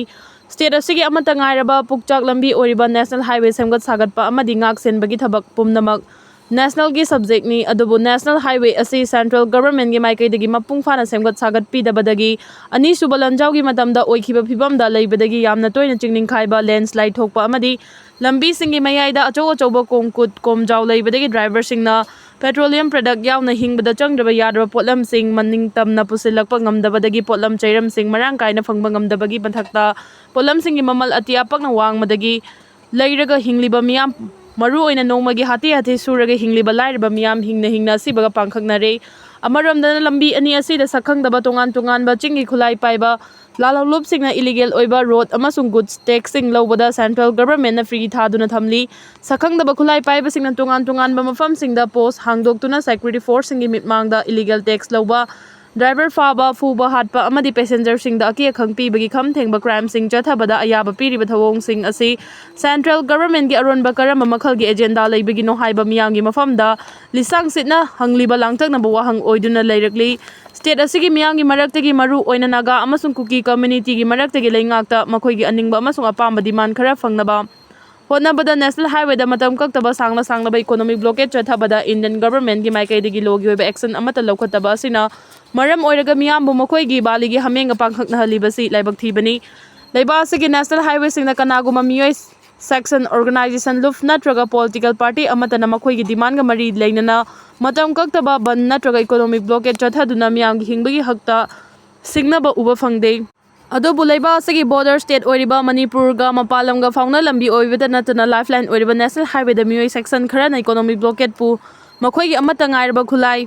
State ꯑꯁꯤꯒꯤ ꯑꯃꯠꯇ ꯉꯥꯏꯔꯕ ꯄꯨꯛꯆꯥꯛ ꯂꯝꯕꯤ ꯑꯣꯏꯔꯤꯕ National Highway ꯁꯦꯝꯒꯠ ꯁꯥꯒꯠꯄ ꯑꯃꯗꯤ ꯉꯥꯛ ꯁꯦꯟꯕꯒꯤ ꯊꯕꯛ ꯄꯨꯝꯅꯃꯛ National ꯒꯤ subject ꯅꯤ꯫ ꯑꯗꯨꯕꯨ National Highway ꯑꯁꯤ Central Government ꯒꯤ ꯃꯥꯏꯀꯩꯗꯒꯤ ꯃꯄꯨꯡ ꯐꯥꯅ ꯁꯦꯝꯒꯠ ꯁꯥꯒꯠꯄꯤꯗꯕꯗꯒꯤ ꯑꯅꯤꯁꯨꯕ ꯂꯥꯟꯖꯥꯎꯒꯤ ꯃꯇꯝꯗ ꯑꯣꯏꯈꯤꯕ ꯐꯤꯕꯝꯗ ꯂꯩꯕꯗꯒꯤ ꯌꯥꯝꯅ ꯇꯣꯏꯅ ꯆꯤꯡ ꯅꯤꯡꯈꯥꯏꯕ, landslide ꯊꯣꯛꯄ ꯑꯃꯗꯤ ꯂꯝꯕꯤꯁꯤꯡꯒꯤ ꯃꯌꯥꯏꯗ ꯑꯆꯧ ꯑꯆꯧꯕ ꯀꯣꯡꯀꯨꯠ ꯀꯣꯝꯖꯥꯎ ꯂꯩꯕꯗꯒꯤ driver ꯁꯤꯡꯅ petroleum product ꯌꯥꯎꯅ ꯍꯤꯡꯕꯗ ꯆꯪꯗ꯭ꯔꯕ ꯌꯥꯗ꯭ꯔꯕ ꯄꯣꯠꯂꯝꯁꯤꯡ ꯃꯅꯤꯡ ꯇꯝꯅ ꯄꯨꯁꯤꯜꯂꯛꯄ ꯉꯝꯗꯕꯗꯒꯤ ꯄꯣꯠꯂꯝ ꯆꯩꯔꯝꯁꯤꯡ ꯃꯔꯥꯡ ꯀꯥꯏꯅ ꯐꯪꯕ ꯉꯝꯗꯕꯒꯤ ꯃꯊꯛꯇ ꯄꯣꯠꯂꯝꯁꯤꯡꯒꯤ ꯃꯃꯜ ꯑꯇꯤꯌꯥ ꯄꯛꯅ ꯋꯥꯡꯃꯗꯒꯤ ꯂꯩꯔꯒ ꯍꯤꯡꯂꯤꯕ ꯃꯤꯌꯥꯝ, ꯃꯔꯨꯑꯣꯏꯅ ꯅꯣꯡꯃꯒꯤ ꯍꯥꯇꯦ ꯍꯥꯇꯦ ꯁꯨꯔꯒ ꯍꯤꯡꯂꯤꯕ ꯂꯥꯏꯔꯕ ꯃꯤꯌꯥꯝ ꯍꯤꯡꯅ ꯍꯤꯡꯅ ꯑꯁꯤꯕꯒ ꯄꯥꯡꯈꯛꯅꯔꯦ꯫ ꯑꯃꯔꯣꯝꯗꯅ ꯂꯝꯕꯤ ꯑꯅꯤ ꯑꯁꯤꯗ ꯁꯛꯈꯪꯗꯕ ꯇꯣꯉꯥꯟ ꯇꯣꯉꯥꯟꯕ ꯆꯤꯡꯒꯤ ꯈꯨꯠꯂꯥꯏ ꯄꯥꯏꯕ ꯂꯥꯜꯍꯧꯂꯨꯞꯁꯤꯡꯅ illegal ꯑꯣꯏꯕ road ꯑꯃꯁꯨꯡ goods tax ꯁꯤꯡ ꯂꯧꯕꯗ Central Government ꯅ free ꯊꯥꯗꯨꯅ ꯊꯝꯂꯤ꯫ ꯁꯛꯈꯪꯗꯕ ꯈꯨꯠꯂꯥꯏ ꯄꯥꯏꯕꯁꯤꯡꯅ ꯇꯣꯉꯥꯟ ꯇꯣꯉꯥꯟꯕ ꯃꯐꯝꯁꯤꯡꯗ post ꯍꯥꯡꯗꯣꯛꯇꯨꯅ security force ꯁꯤꯡꯒꯤ ꯃꯤꯠꯃꯥꯡꯗ illegal tax ꯂꯧꯕ, driver ꯐꯥꯕ, ꯐꯨꯕ, ꯍꯥꯠꯄ ꯑꯃꯗꯤ passenger ꯁꯤꯡꯗ ꯑꯀꯤ ꯑꯈꯪ ꯄꯤꯕꯒꯤ ꯈꯝ ꯊꯦꯡꯕ crime ꯁꯤꯡ ꯆꯠꯊꯕꯗ ꯑꯌꯥꯕ ꯄꯤꯔꯤꯕ ꯊꯧꯑꯣꯡꯁꯤꯡ ꯑꯁꯤ Central Government ꯀꯤ ꯑꯔꯣꯟꯕ ꯀꯔꯝꯕ ꯃꯈꯜꯒꯤ agenda ꯂꯩꯕꯒꯤꯅꯣ ꯍꯥꯏꯕ ꯃꯤꯌꯥꯝꯒꯤ ꯃꯐꯝꯗ ꯂꯤꯁꯥꯡ ꯁꯤꯠꯅ ꯍꯪꯂꯤꯕ ꯂꯥꯡꯇꯛꯅꯕ ꯋꯥꯍꯪ ꯑꯣꯏꯗꯨꯅ ꯂꯩꯔꯛꯂꯤ꯫ State ꯑꯁꯤꯒꯤ ꯃꯤꯌꯥꯝꯒꯤ ꯃꯔꯛꯇꯒꯤ ꯃꯔꯨ ꯑꯣꯏꯅ ꯅꯥꯒꯥ ꯑꯃꯁꯨꯡ ꯀꯨꯀꯤ community ꯒꯤ ꯃꯔꯛꯇꯒꯤ ꯂꯩꯉꯥꯛꯇ ꯃꯈꯣꯏꯒꯤ ꯑꯅꯤꯡꯕ ꯑꯃꯁꯨꯡ ꯑꯄꯥꯝꯕ demand ꯈꯔ ꯐꯪꯅꯕ ꯍꯣꯠꯅꯕꯗ National Highway ꯗ ꯃꯇꯝ ꯀꯛꯇꯕ ꯁꯥꯡꯂ ꯁꯥꯡꯂꯕ economic blockade ꯆꯠꯊꯕꯗ Indian Government ꯀꯤ ꯃꯥꯏꯀꯩꯗꯒꯤ law ꯒꯤ ꯑꯣꯏꯕ action ꯑꯃꯠꯇ ꯂꯧꯈꯠꯇꯕ ꯑꯁꯤꯅ ꯃꯔꯝ ꯑꯣꯏꯔꯒ ꯃꯤꯌꯥꯝꯕꯨ ꯃꯈꯣꯏꯒꯤ ꯕꯥꯂꯤꯒꯤ ꯍꯥꯃꯦꯡꯒ ꯄꯥꯡꯈꯛꯅꯍꯜꯂꯤꯕꯁꯤ ꯂꯥꯏꯕꯛ ꯊꯤꯕꯅꯤ꯫ ꯂꯩꯕꯥꯛ ꯑꯁꯤꯒꯤ National Highway ꯁꯤꯡꯅ ꯀꯅꯥꯒꯨꯝꯕ ꯃꯤꯑꯣꯏ section, organization, ꯂꯨꯞ ꯅꯠꯇ꯭ꯔꯒ political party ꯑꯃꯠꯇꯅ ꯃꯈꯣꯏꯒꯤ demand ꯒ ꯃꯔꯤ ꯂꯩꯅꯅ ꯃꯇꯝ ꯀꯛꯇꯕ ꯕꯟ ꯅꯠꯇ꯭ꯔꯒ economic blockade ꯆꯠꯊꯗꯨꯅ ꯃꯤꯌꯥꯝꯒꯤ ꯍꯤꯡꯕꯒꯤ ꯍꯛꯇ ꯁꯤꯡꯅꯕ ꯎꯕ ꯐꯪꯗꯦ꯫ ꯑꯗꯨꯕꯨ ꯂꯩꯕꯥꯛ ꯑꯁꯤꯒꯤ border state ꯑꯣꯏꯔꯤꯕ ꯃꯅꯤꯄꯨꯔꯒ ꯃꯄꯥꯟ ꯂꯝꯒ ꯐꯥꯎꯅ ꯂꯝꯕꯤ ꯑꯣꯏꯕꯗ ꯅꯠꯇꯅ lifeline ꯑꯣꯏꯔꯤꯕ National Highway ꯗ ꯃꯤꯑꯣꯏ section ꯈꯔꯅ economic blockade ꯄꯨ ꯃꯈꯣꯏꯒꯤ ꯑꯃꯠꯇ ꯉꯥꯏꯔꯕ ꯈꯨꯠꯂꯥꯏ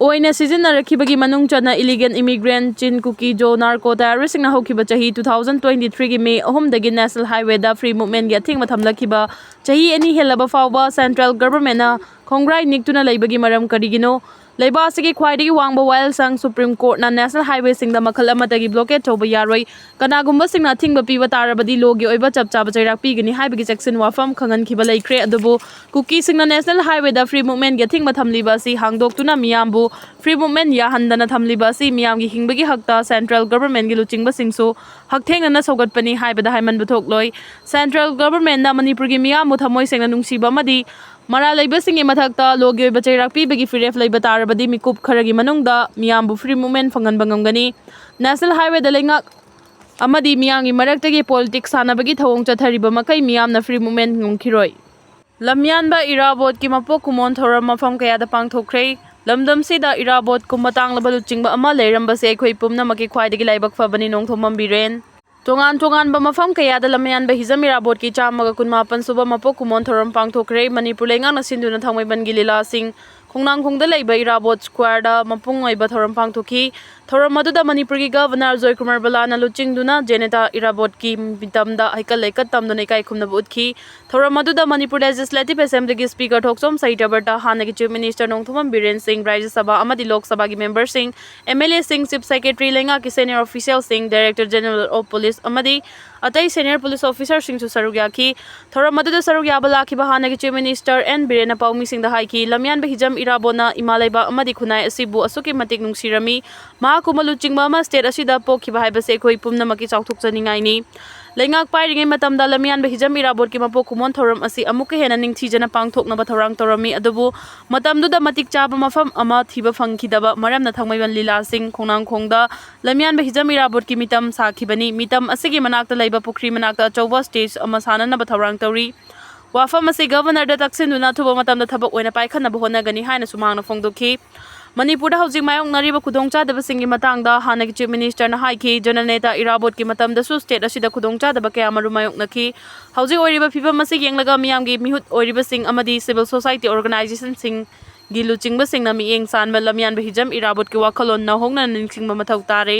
ꯑꯣꯏꯅ ꯁꯤꯖꯤꯟꯅꯔꯛꯈꯤꯕꯒꯤ ꯃꯅꯨꯡ ꯆꯟꯅ ꯏꯂꯤꯒꯦꯟ ꯏꯃꯤꯒ꯭ꯔꯦꯟ ꯆꯤꯟ ꯀꯨꯀꯤ ꯖꯣ ꯅꯥꯔꯀꯣ ꯇꯦꯔꯣꯔꯤꯁꯁꯤꯡꯅ ꯍꯧꯈꯤꯕ ꯆꯍꯤ two thousand twenty three ꯒꯤ May ꯑꯍꯨꯝꯗꯒꯤ National Highway ꯗ free movement ꯒꯤ ꯑꯊꯤꯡꯕ ꯊꯝꯂꯛꯈꯤꯕ ꯆꯍꯤ ꯑꯅꯤ ꯍꯦꯜꯂꯕ ꯐꯥꯎꯕ Central Government ꯅ ꯈꯣꯡꯒ꯭ꯔꯥꯏ ꯅꯤꯛꯇꯨꯅ ꯂꯩꯕꯒꯤ ꯃꯔꯝ ꯀꯔꯤꯒꯤꯅꯣ? ꯂꯩꯕꯥꯛ ꯑꯁꯤꯒꯤ ꯈ꯭ꯋꯥꯏꯗꯒꯤ ꯋꯥꯡꯕ ꯋꯥꯌꯦꯜꯁꯪ Supreme Court ꯅ National Highway ꯁꯤꯡꯗ ꯃꯈꯜ ꯑꯃꯠꯇꯒꯤ blockade ꯇꯧꯕ ꯌꯥꯔꯣꯏ꯫ ꯀꯅꯥꯒꯨꯝꯕꯁꯤꯡꯅ ꯑꯊꯤꯡꯕ ꯄꯤꯕ ꯇꯥꯔꯕꯗꯤ law ꯒꯤ ꯑꯣꯏꯕ ꯆꯞ ꯆꯥꯕ ꯆꯩꯔꯥꯛ ꯄꯤꯒꯅꯤ ꯍꯥꯏꯕꯒꯤ ꯆꯦꯛꯁꯤꯟ ꯋꯥꯐꯝ ꯈꯪꯍꯟꯈꯤꯕ ꯂꯩꯈ꯭ꯔꯦ꯫ ꯑꯗꯨꯕꯨ ꯀꯨꯀꯤꯁꯤꯡꯅ National Highway ꯗ free movement ꯒꯤ ꯑꯊꯤꯡꯕ ꯊꯝꯂꯤꯕ ꯑꯁꯤ ꯍꯥꯡꯗꯣꯛꯇꯨꯅ ꯃꯤꯌꯥꯝꯕꯨ free movement ꯌꯥꯍꯟꯗꯅ ꯊꯝꯂꯤꯕ ꯑꯁꯤ ꯃꯤꯌꯥꯝꯒꯤ ꯍꯤꯡꯕꯒꯤ ꯍꯛꯇ Central Government ꯒꯤ ꯂꯨꯆꯤꯡꯕꯁꯤꯡꯁꯨ ꯍꯛꯊꯦꯡꯅꯅ ꯁꯧꯒꯠꯄꯅꯤ ꯍꯥꯏꯕꯗ ꯍꯥꯏꯃꯟꯕ ꯊꯣꯛꯂꯣꯏ꯫ Central Government ꯅ ꯃꯅꯤꯄꯨꯔꯒꯤ ꯃꯤꯌꯥꯝꯕꯨ ꯊꯃꯣꯏ ꯁꯦꯡꯅ ꯅꯨꯡꯁꯤꯕ ꯑꯃꯗꯤ ꯃꯔꯥꯜ ꯂꯩꯕꯁꯤꯡꯒꯤ ꯃꯊꯛꯇ law ꯒꯤ ꯑꯣꯏꯕ ꯆꯩꯔꯥꯛ ꯄꯤꯕꯒꯤ ꯐꯤꯔꯦꯞ ꯂꯩꯕ ꯇꯥꯔꯕꯗꯤ ꯃꯤꯀꯨꯞ ꯈꯔꯒꯤ ꯃꯅꯨꯡꯗ ꯃꯤꯌꯥꯝꯕꯨ free movement ꯐꯪꯍꯟꯕ ꯉꯝꯒꯅꯤ꯫ National Highway ꯗ ꯂꯩꯉꯥꯛ ꯑꯃꯗꯤ ꯃꯤꯌꯥꯝꯒꯤ ꯃꯔꯛꯇꯒꯤ politics ꯁꯥꯟꯅꯕꯒꯤ ꯊꯧꯑꯣꯡ ꯆꯠꯊꯔꯤꯕ ꯃꯈꯩ ꯃꯤꯌꯥꯝꯅ free movement ꯉꯝꯈꯤꯔꯣꯏ꯫ ꯂꯝꯌꯥꯟꯕ ꯏꯔꯥꯕꯣꯠꯀꯤ ꯃꯄꯣꯛ ꯀꯨꯝꯑꯣꯟ ꯊꯧꯔꯝ ꯃꯐꯝ ꯀꯌꯥꯗ ꯄꯥꯡꯊꯣꯛꯈ꯭ꯔꯦ꯫ ꯂꯝꯗꯝꯁꯤꯗ ꯏꯔꯥꯕꯣꯠꯀꯨꯝꯕ ꯇꯥꯡꯂꯕ ꯂꯨꯆꯤꯡꯕ ꯑꯃ ꯂꯩꯔꯝꯕꯁꯦ ꯑꯩꯈꯣꯏ ꯄꯨꯝꯅꯃꯛꯀꯤ ꯈ꯭ꯋꯥꯏꯗꯒꯤ ꯂꯥꯏꯕꯛ ꯐꯕꯅꯤ, ꯅꯣꯡꯊꯣꯝꯕꯝ ꯕꯤꯔꯦꯟ꯫ ꯇꯣꯉꯥꯟ ꯇꯣꯉꯥꯟꯕ ꯃꯐꯝ ꯀꯌꯥꯗ ꯂꯝꯌꯥꯟꯕ ꯍꯤꯖꯝ ꯏꯔꯥꯕꯣꯠꯀꯤ ꯆꯥꯝꯃꯒ ꯀꯨꯟꯃꯥꯄꯟ ꯁꯨꯕ ꯃꯄꯣꯛ ꯀꯨꯝꯑꯣꯟ ꯊꯧꯔꯝ ꯄꯥꯡꯊꯣꯛꯈ꯭ꯔꯦ꯫ ꯃꯅꯤꯄꯨꯔ ꯂꯩꯉꯥꯛꯅ ꯁꯤꯟꯗꯨꯅ ꯊꯥꯡꯃꯩꯕꯟꯒꯤ ꯂꯤꯂꯥꯁꯤꯡ, ꯈꯣꯡꯅꯥꯡꯈꯣꯡꯗ ꯂꯩꯕ ꯏꯔꯥꯕꯣꯠ Square ꯗ ꯃꯄꯨꯡ ꯑꯣꯏꯕ ꯊꯧꯔꯝ ꯄꯥꯡꯊꯣꯛꯈꯤ꯫ ꯊꯧꯔꯝ ꯑꯗꯨꯗ ꯃꯅꯤꯄꯨꯔꯒꯤ Governor ꯖꯣꯏꯀꯨꯃꯥꯔ ꯕꯂꯥꯅ ꯂꯨꯆꯤꯡꯗꯨꯅ ꯖꯦꯅꯦꯇꯥ ꯏꯔꯥꯕꯣꯠꯀꯤ ꯃꯤꯇꯝꯗ ꯍꯩꯀꯠ ꯂꯩꯀꯠ ꯇꯝꯗꯨꯅ ꯏꯀꯥꯏ ꯈꯨꯝꯅꯕ ꯎꯠꯈꯤ꯫ ꯊꯧꯔꯝ ꯑꯗꯨꯗ ꯃꯅꯤꯄꯨꯔ Legislative Assembly ꯒꯤ Speaker ꯊꯣꯛꯆꯣꯝ ꯁꯍꯤꯗ꯭ꯔꯕꯔꯇ, ꯍꯥꯟꯅꯒꯤ Chief Minister ꯅꯣꯡꯊꯣꯝꯕꯝ ꯕꯤꯔꯦꯟ ꯁꯤꯡ, ꯔꯥꯖ꯭ꯌ ꯁꯚꯥ ꯑꯃꯗꯤ ꯂꯣꯛ ꯁꯚꯥꯒꯤ member ꯁꯤꯡ, MLA ꯁꯤꯡ, Chief Secretary, ꯂꯩꯉꯥꯛꯀꯤ senior official ꯁꯤꯡ, Director General of Police ꯑꯃꯗꯤ ꯑꯇꯩ senior police officer ꯁꯤꯡꯁꯨ ꯁꯔꯨꯛ ꯌꯥꯈꯤ꯫ ꯊꯧꯔꯝ ꯑꯗꯨꯗ ꯁꯔꯨꯛ ꯌꯥꯕ ꯂꯥꯛꯈꯤꯕ ꯍꯥꯟꯅꯒꯤ Chief Minister ꯑꯦꯟ ꯕꯤꯔꯦꯟꯅ ꯄꯥꯎꯃꯤꯁꯤꯡꯗ ꯍꯥꯏꯈꯤ, ꯂꯝꯌꯥꯟꯕ ꯍꯤꯖꯝ ꯏꯔꯥꯕꯣꯠꯅ ꯏꯃꯥ ꯂꯩꯕꯥꯛ ꯑꯃꯗꯤ ꯈꯨꯟꯅꯥꯏ ꯑꯁꯤꯕꯨ ꯑꯁꯨꯛꯀꯤ ꯃꯇꯤꯛ ꯅꯨꯡꯁꯤꯔꯝꯃꯤ꯫ ꯃꯍꯥꯛꯀꯨꯝꯕ ꯂꯨꯆꯤꯡꯕ ꯑꯃ state ꯑꯁꯤꯗ ꯄꯣꯛꯈꯤꯕ ꯍꯥꯏꯕꯁꯤ ꯑꯩꯈꯣꯏ ꯄꯨꯝꯅꯃꯛꯀꯤ ꯆꯥꯎꯊꯣꯛꯆꯅꯤꯡꯉꯥꯏꯅꯤ꯫ ꯂꯩꯉꯥꯛ ꯄꯥꯏꯔꯤꯉꯩ ꯃꯇꯝꯗ ꯂꯝꯌꯥꯟꯕ ꯍꯤꯖꯝ ꯏꯔꯥꯕꯣꯠꯀꯤ ꯃꯄꯣꯛ ꯀꯨꯝꯑꯣꯟ ꯊꯧꯔꯝ ꯑꯁꯤ ꯑꯃꯨꯛꯀ ꯍꯦꯟꯅ ꯅꯤꯡꯊꯤꯖꯅ ꯄꯥꯡꯊꯣꯛꯅꯕ ꯊꯧꯔꯥꯡ ꯇꯧꯔꯝꯃꯤ꯫ ꯑꯗꯨꯕꯨ ꯃꯇꯝꯗꯨꯗ ꯃꯇꯤꯛ ꯆꯥꯕ ꯃꯐꯝ ꯑꯃ ꯊꯤꯕ ꯐꯪꯈꯤꯗꯕ ꯃꯔꯝꯅ ꯊꯥꯡꯃꯩꯕꯟ ꯂꯤꯂꯥꯁꯤꯡ, ꯈꯣꯡꯅꯥꯡꯈꯣꯡꯗ ꯂꯝꯌꯥꯟꯕ ꯍꯤꯖꯝ ꯏꯔꯥꯕꯣꯠꯀꯤ ꯃꯤꯇꯝ ꯁꯥꯈꯤꯕꯅꯤ꯫ ꯃꯤꯇꯝ ꯑꯁꯤꯒꯤ ꯃꯅꯥꯛꯇ ꯂꯩꯕ ꯄꯨꯈ꯭ꯔꯤ ꯃꯅꯥꯛꯇ ꯑꯆꯧꯕ stage ꯑꯃ ꯁꯥꯅꯅꯕ ꯊꯧꯔꯥꯡ ꯇꯧꯔꯤ꯫ ꯋꯥꯐꯝ ꯑꯁꯤ Governor ꯗ ꯇꯛꯁꯤꯟꯗꯨꯅ ꯑꯊꯨꯕ ꯃꯇꯝꯗ ꯊꯕꯛ ꯑꯣꯏꯅ ꯄꯥꯏꯈꯠꯅꯕ ꯍꯣꯠꯅꯒꯅꯤ ꯍꯥꯏꯅꯁꯨ ꯃꯍꯥꯛꯅ ꯐꯣꯡꯗꯣꯛꯈꯤ꯫ ꯃꯅꯤꯄꯨꯔꯗ ꯍꯧꯖꯤꯛ ꯃꯥꯌꯣꯛꯅꯔꯤꯕ ꯈꯨꯗꯣꯡꯆꯥꯗꯕꯁꯤꯡꯒꯤ ꯃꯇꯥꯡꯗ ꯍꯥꯟꯅꯒꯤ Chief Minister ꯅ ꯍꯥꯏꯈꯤ, ꯖꯅꯅꯦꯇꯥ ꯏꯔꯥꯕꯣꯠꯀꯤ ꯃꯇꯝꯗꯁꯨ state ꯑꯁꯤꯗ ꯈꯨꯗꯣꯡꯆꯥꯗꯕ ꯀꯌꯥ ꯃꯔꯨꯝ ꯃꯥꯌꯣꯛꯅꯈꯤ꯫ ꯍꯧꯖꯤꯛ ꯑꯣꯏꯔꯤꯕ ꯐꯤꯕꯝ ꯑꯁꯤ ꯌꯦꯡꯂꯒ ꯃꯤꯌꯥꯝꯒꯤ ꯃꯤꯍꯨꯠ ꯑꯣꯏꯔꯤꯕꯁꯤꯡ ꯑꯃꯗꯤ civil society organization ꯁꯤꯡ ꯒꯤ ꯂꯨꯆꯤꯡꯕꯁꯤꯡꯅ ꯃꯤꯠꯌꯦꯡ ꯆꯥꯟꯕ ꯂꯝꯌꯥꯟꯕ ꯍꯤꯖꯝ ꯏꯔꯥꯕꯣꯠꯀꯤ ꯋꯥꯈꯜꯂꯣꯟ ꯅꯧꯍꯧꯅꯅ ꯅꯤꯡꯁꯤꯡꯕ ꯃꯊꯧ ꯇꯥꯔꯦ꯫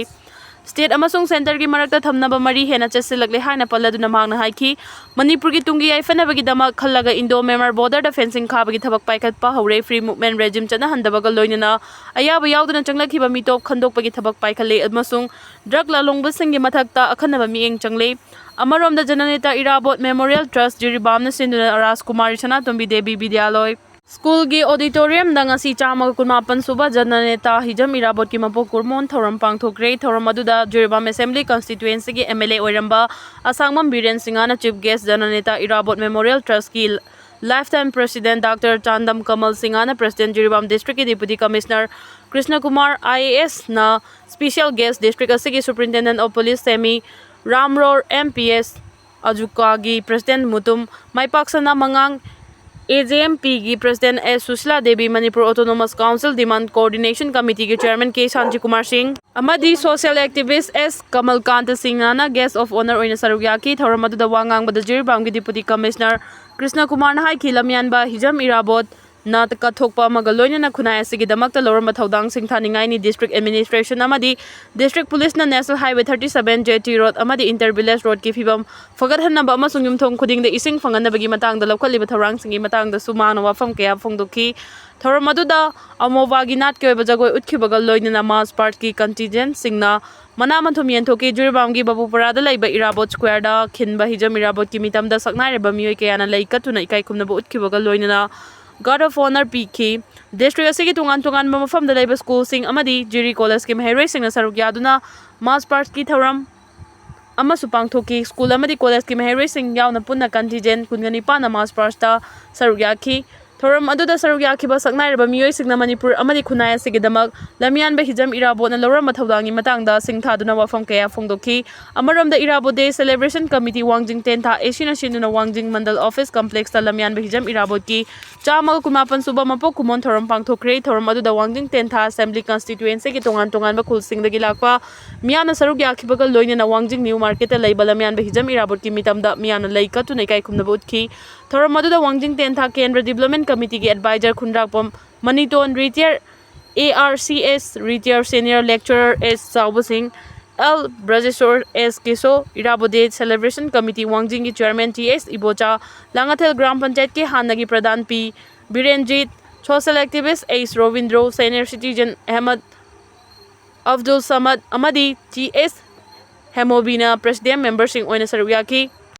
State ꯑꯃꯁꯨꯡ centreꯒꯤ ꯃꯔꯛꯇ ꯊꯝꯅꯕ ꯃꯔꯤ ꯍꯦꯟꯅ ꯆꯦꯠꯁꯤꯜꯂꯛꯂꯦ ꯍꯥꯏꯅ ꯄꯜꯂꯗꯨꯅ ꯃꯍꯥꯛꯅ ꯍꯥꯏꯈꯤ, ꯃꯅꯤꯄꯨꯔꯒꯤ ꯇꯨꯡꯒꯤ ꯌꯥꯏꯐꯅꯕꯒꯤꯗꯃꯛ ꯈꯜꯂꯒ Indo-Myanmar borderꯗ fencing ꯈꯥꯕꯒꯤ ꯊꯕꯛ ꯄꯥꯏꯈꯠꯄ ꯍꯧꯔꯦ꯫ Free movement regime ꯆꯠꯅꯍꯟꯗꯕꯒ ꯂꯣꯏꯅꯅ ꯑꯌꯥꯕ ꯌꯥꯎꯗꯅ ꯆꯪꯂꯛꯈꯤꯕ ꯃꯤꯇꯣꯞ ꯈꯟꯗꯣꯛꯄꯒꯤ ꯊꯕꯛ ꯄꯥꯏꯈꯠꯂꯦ ꯑꯃꯁꯨꯡ drug ꯂꯥꯂꯣꯡꯕꯁꯤꯡꯒꯤ ꯃꯊꯛꯇ ꯑꯈꯟꯅꯕ ꯃꯤꯠꯌꯦꯡ ꯆꯪꯂꯦ꯫ ꯑꯃꯔꯣꯝꯗ, ꯖꯅꯅꯦꯇꯥ ꯏꯔꯥꯕꯣꯠ Memorial Trust ꯖꯤꯔꯤꯕꯥꯝꯅ ꯁꯤꯟꯗꯨꯅ ꯔꯥꯖꯀꯨꯃꯥꯔꯤ ꯁꯅꯥꯇꯣꯝꯕꯤ ꯗꯦꯕꯤ ꯕꯤꯗ꯭ꯌꯥꯂꯣꯏ ꯁ꯭ꯀꯨꯜꯒꯤ auditoriumꯗ ꯉꯁꯤ ꯆꯥꯝꯃꯒ ꯀꯨꯟꯃꯥꯄꯟ ꯁꯨꯕ ꯖꯅꯅꯦꯇꯥ ꯍꯤꯖꯝ ꯏꯔꯥꯕꯣꯠꯀꯤ ꯃꯄꯣꯛ ꯀꯨꯝꯑꯣꯟ ꯊꯧꯔꯝ ꯄꯥꯡꯊꯣꯛꯈ꯭ꯔꯦ꯫ ꯊꯧꯔꯝ ꯑꯗꯨꯗ ꯖꯤꯔꯤꯕꯥꯝ Assembly constituencyꯒꯤ MLA ꯑꯣꯏꯔꯝꯕ ꯑꯁꯥꯡꯕꯝ ꯕꯤꯔꯦꯟ ꯁꯤꯡꯍꯅ chief guest, ꯖꯅꯅꯦꯇꯥ ꯏꯔꯥꯕꯣꯠ Memorial Trustꯀꯤ lifetime president Doctor Chandam Kamal ꯁꯤꯡꯍꯅ president, ꯖꯤꯔꯤꯕꯥꯝ districtꯀꯤ deputy commissioner ꯀ꯭ꯔꯤꯁꯅ ꯀꯨꯃꯥꯔ IASꯅ special guest, district ꯑꯁꯤꯒꯤ superintendent of police Semi Ramror, MPS ꯑꯖꯨꯀꯥꯒꯤ president ꯃꯨꯇꯨꯝ ꯃꯥꯏꯄꯥꯛꯁꯅꯥ ꯃꯉꯥꯡ, AJMPꯒꯤ president S Sushila Devi, Manipur Autonomous Council Demand Coordination Committeeꯒꯤ chairman K ꯁꯥꯟꯇꯤ ꯀꯨꯃꯥꯔ ꯁꯤꯡ ꯑꯃꯗꯤ social activist S ꯀꯃꯜꯀꯥꯟꯇ ꯁꯤꯡꯍꯅ guest of honour ꯑꯣꯏꯅ ꯁꯔꯨꯛ ꯌꯥꯈꯤ꯫ ꯊꯧꯔꯝ ꯑꯗꯨꯗ ꯋꯥ ꯉꯥꯡꯕꯗ ꯖꯤꯔꯤꯕꯥꯝꯒꯤ deputy commissioner ꯀ꯭ꯔꯤꯁꯅ ꯀꯨꯃꯥꯔꯅ ꯍꯥꯏꯈꯤ, ꯂꯝꯌꯥꯟꯕ ꯍꯤꯖꯝ ꯏꯔꯥꯕꯣꯠ ꯅ ꯀꯠꯊꯣꯛꯄ ꯑꯃꯒ ꯂꯣꯏꯅꯅ ꯈꯨꯟꯅꯥꯏ ꯑꯁꯤꯒꯤꯗꯃꯛꯇ ꯂꯧꯔꯝꯕ ꯊꯧꯗꯥꯡ ꯁꯤꯡꯊꯥꯅꯤꯡꯉꯥꯏꯅꯤ꯫ District administration ꯑꯃꯗꯤ district policeꯅ National Highway thirty seven, JT Road ꯑꯃꯗꯤ inter village roadꯀꯤ ꯐꯤꯕꯝ ꯐꯒꯠꯍꯟꯅꯕ ꯑꯃꯁꯨꯡ ꯌꯨꯝꯊꯣꯡ ꯈꯨꯗꯤꯡꯗ ꯏꯁꯤꯡ ꯐꯪꯍꯟꯅꯕꯒꯤ ꯃꯇꯥꯡꯗ ꯂꯧꯈꯠꯂꯤꯕ ꯊꯧꯔꯥꯡꯁꯤꯡꯒꯤ ꯃꯇꯥꯡꯗꯁꯨ ꯃꯥꯅ ꯋꯥꯐꯝ ꯀꯌꯥ ꯐꯣꯡꯗꯣꯛꯈꯤ꯫ ꯊꯧꯔꯝ ꯑꯗꯨꯗ ꯑꯃꯣꯕꯥꯒꯤ ꯅꯥꯠꯀꯤ ꯑꯣꯏꯕ ꯖꯒꯣꯏ ꯎꯠꯈꯤꯕꯒ ꯂꯣꯏꯅꯅ march pastꯀꯤ contingentꯁꯤꯡꯅ ꯃꯅꯥ ꯃꯊꯨꯝ ꯌꯦꯟꯊꯣꯛꯈꯤ꯫ ꯖꯤꯔꯤꯕꯥꯝꯒꯤ ꯕꯥꯕꯨꯄꯥꯔꯥꯗ ꯂꯩꯕ ꯏꯔꯥꯕꯣꯠ squareꯗ ꯈꯤꯟꯕ ꯍꯤꯖꯝ ꯏꯔꯥꯕꯣꯠꯀꯤ ꯃꯤꯇꯝꯗ ꯁꯛꯅꯥꯏꯔꯕ ꯃꯤꯑꯣꯏ ꯀꯌꯥꯅ ꯂꯩ ꯀꯠꯇꯨꯅ ꯏꯀꯥꯏ ꯈꯨꯝꯅꯕ ꯎꯠꯈꯤꯕꯒ ꯂꯣꯏꯅꯅ guard of honour ꯄꯤꯈꯤ꯫ District ꯑꯁꯤꯒꯤ ꯇꯣꯉꯥꯟ ꯇꯣꯉꯥꯟꯕ ꯃꯐꯝꯗ ꯂꯩꯕ ꯁ꯭ꯀꯨꯜꯁꯤꯡ ꯑꯃꯗꯤ ꯖꯤꯔꯤ ꯀꯣꯂꯦꯖꯀꯤ ꯃꯍꯩꯔꯣꯏꯁꯤꯡꯅ ꯁꯔꯨꯛ ꯌꯥꯗꯨꯅ march pastꯀꯤ ꯊꯧꯔꯝ ꯑꯃꯁꯨ ꯄꯥꯡꯊꯣꯛꯈꯤ꯫ ꯁ꯭ꯀꯨꯜ ꯑꯃꯗꯤ ꯀꯣꯂꯦꯖꯀꯤ ꯃꯍꯩꯔꯣꯏꯁꯤꯡ ꯌꯥꯎꯅ ꯄꯨꯟꯅ contingent ꯀꯨꯟꯒ ꯅꯤꯄꯥꯟꯅ march pastꯇ ꯁꯔꯨꯛ ꯌꯥꯈꯤ꯫ ꯊꯧꯔꯝ ꯑꯗꯨꯗ ꯁꯔꯨꯛ ꯌꯥꯈꯤꯕ ꯁꯛꯅꯥꯏꯔꯕ ꯃꯤꯑꯣꯏꯁꯤꯡꯅ ꯃꯅꯤꯄꯨꯔ ꯑꯃꯗꯤ ꯈꯨꯟꯅꯥꯏ ꯑꯁꯤꯒꯤꯗꯃꯛ ꯂꯝꯌꯥꯟꯕ ꯍꯤꯖꯝ ꯏꯔꯥꯕꯣꯠꯅ ꯂꯧꯔꯝꯕ ꯊꯧꯗꯥꯡꯒꯤ ꯃꯇꯥꯡꯗ ꯁꯤꯡꯊꯥꯗꯨꯅ ꯋꯥꯐꯝ ꯀꯌꯥ ꯐꯣꯡꯗꯣꯛꯈꯤ꯫ ꯑꯃꯔꯣꯝꯗ, ꯏꯔꯥꯕꯣꯠ Day Celebration Committee ꯋꯥꯡꯖꯤꯡ ꯇꯦꯟꯊꯥ ACꯅ ꯁꯤꯟꯗꯨꯅ ꯋꯥꯡꯖꯤꯡ ꯃꯟꯗꯜ office complexꯇ ꯂꯝꯌꯥꯟꯕ ꯍꯤꯖꯝ ꯏꯔꯥꯕꯣꯠꯀꯤ ꯆꯥꯝꯃꯒ ꯀꯨꯟꯃꯥꯄꯟ ꯁꯨꯕ ꯃꯄꯣꯛ ꯀꯨꯝꯑꯣꯟ ꯊꯧꯔꯝ ꯄꯥꯡꯊꯣꯛꯈ꯭ꯔꯦ꯫ ꯊꯧꯔꯝ ꯑꯗꯨꯗ ꯋꯥꯡꯖꯤꯡ ꯇꯦꯟꯊꯥ Assembly constituencyꯒꯤ ꯇꯣꯉꯥꯟ ꯇꯣꯉꯥꯟꯕ ꯈꯨꯜꯁꯤꯡꯗꯒꯤ ꯂꯥꯛꯄ ꯃꯤꯌꯥꯝꯅ ꯁꯔꯨꯛ ꯌꯥꯈꯤꯕꯒ ꯂꯣꯏꯅꯅ ꯋꯥꯡꯖꯤꯡ New Marketꯇ ꯂꯩꯕ ꯂꯝꯌꯥꯟꯕ ꯍꯤꯖꯝ ꯏꯔꯥꯕꯣꯠꯀꯤ ꯃꯤꯇꯝꯗ ꯃꯤꯌꯥꯝꯅ ꯂꯩ ꯀꯠꯇꯨꯅ ꯏꯀꯥꯏ ꯈꯨꯝꯅꯕ ꯎꯠꯈꯤ꯫ ꯊꯧꯔꯝ ꯑꯗꯨꯗ ꯋꯥꯡꯖꯤꯡ ꯇꯦꯟꯊꯥ ꯀꯦꯟꯗ꯭ꯔ Development Committeeꯒꯤ advisor Khundrakpam Maniton retired A R C S retired senior lecturer S ꯆꯥꯎꯕꯁꯤꯡ, L Brajesore S Kesho, Irabot day celebration committee ꯋꯥꯡꯖꯤꯡꯒꯤ chairman T S Ibocha, Langathel gram ꯄꯟꯆꯥꯌꯠꯀꯤ ꯍꯥꯟꯅꯒꯤ pradhan P Birenjit, social activist H Robindro, senior citizen Ahmad Abdul Samad ꯑꯃꯗꯤ ꯇꯤ ꯑꯦꯁ ꯍꯦꯃꯣꯕꯤꯅ ꯄ꯭ꯔꯦꯁꯤꯗꯦꯟ ꯃꯦꯝꯕꯔꯁꯤꯡ ꯑꯣꯏꯅ ꯁꯔꯨꯛ ꯌꯥꯈꯤ꯫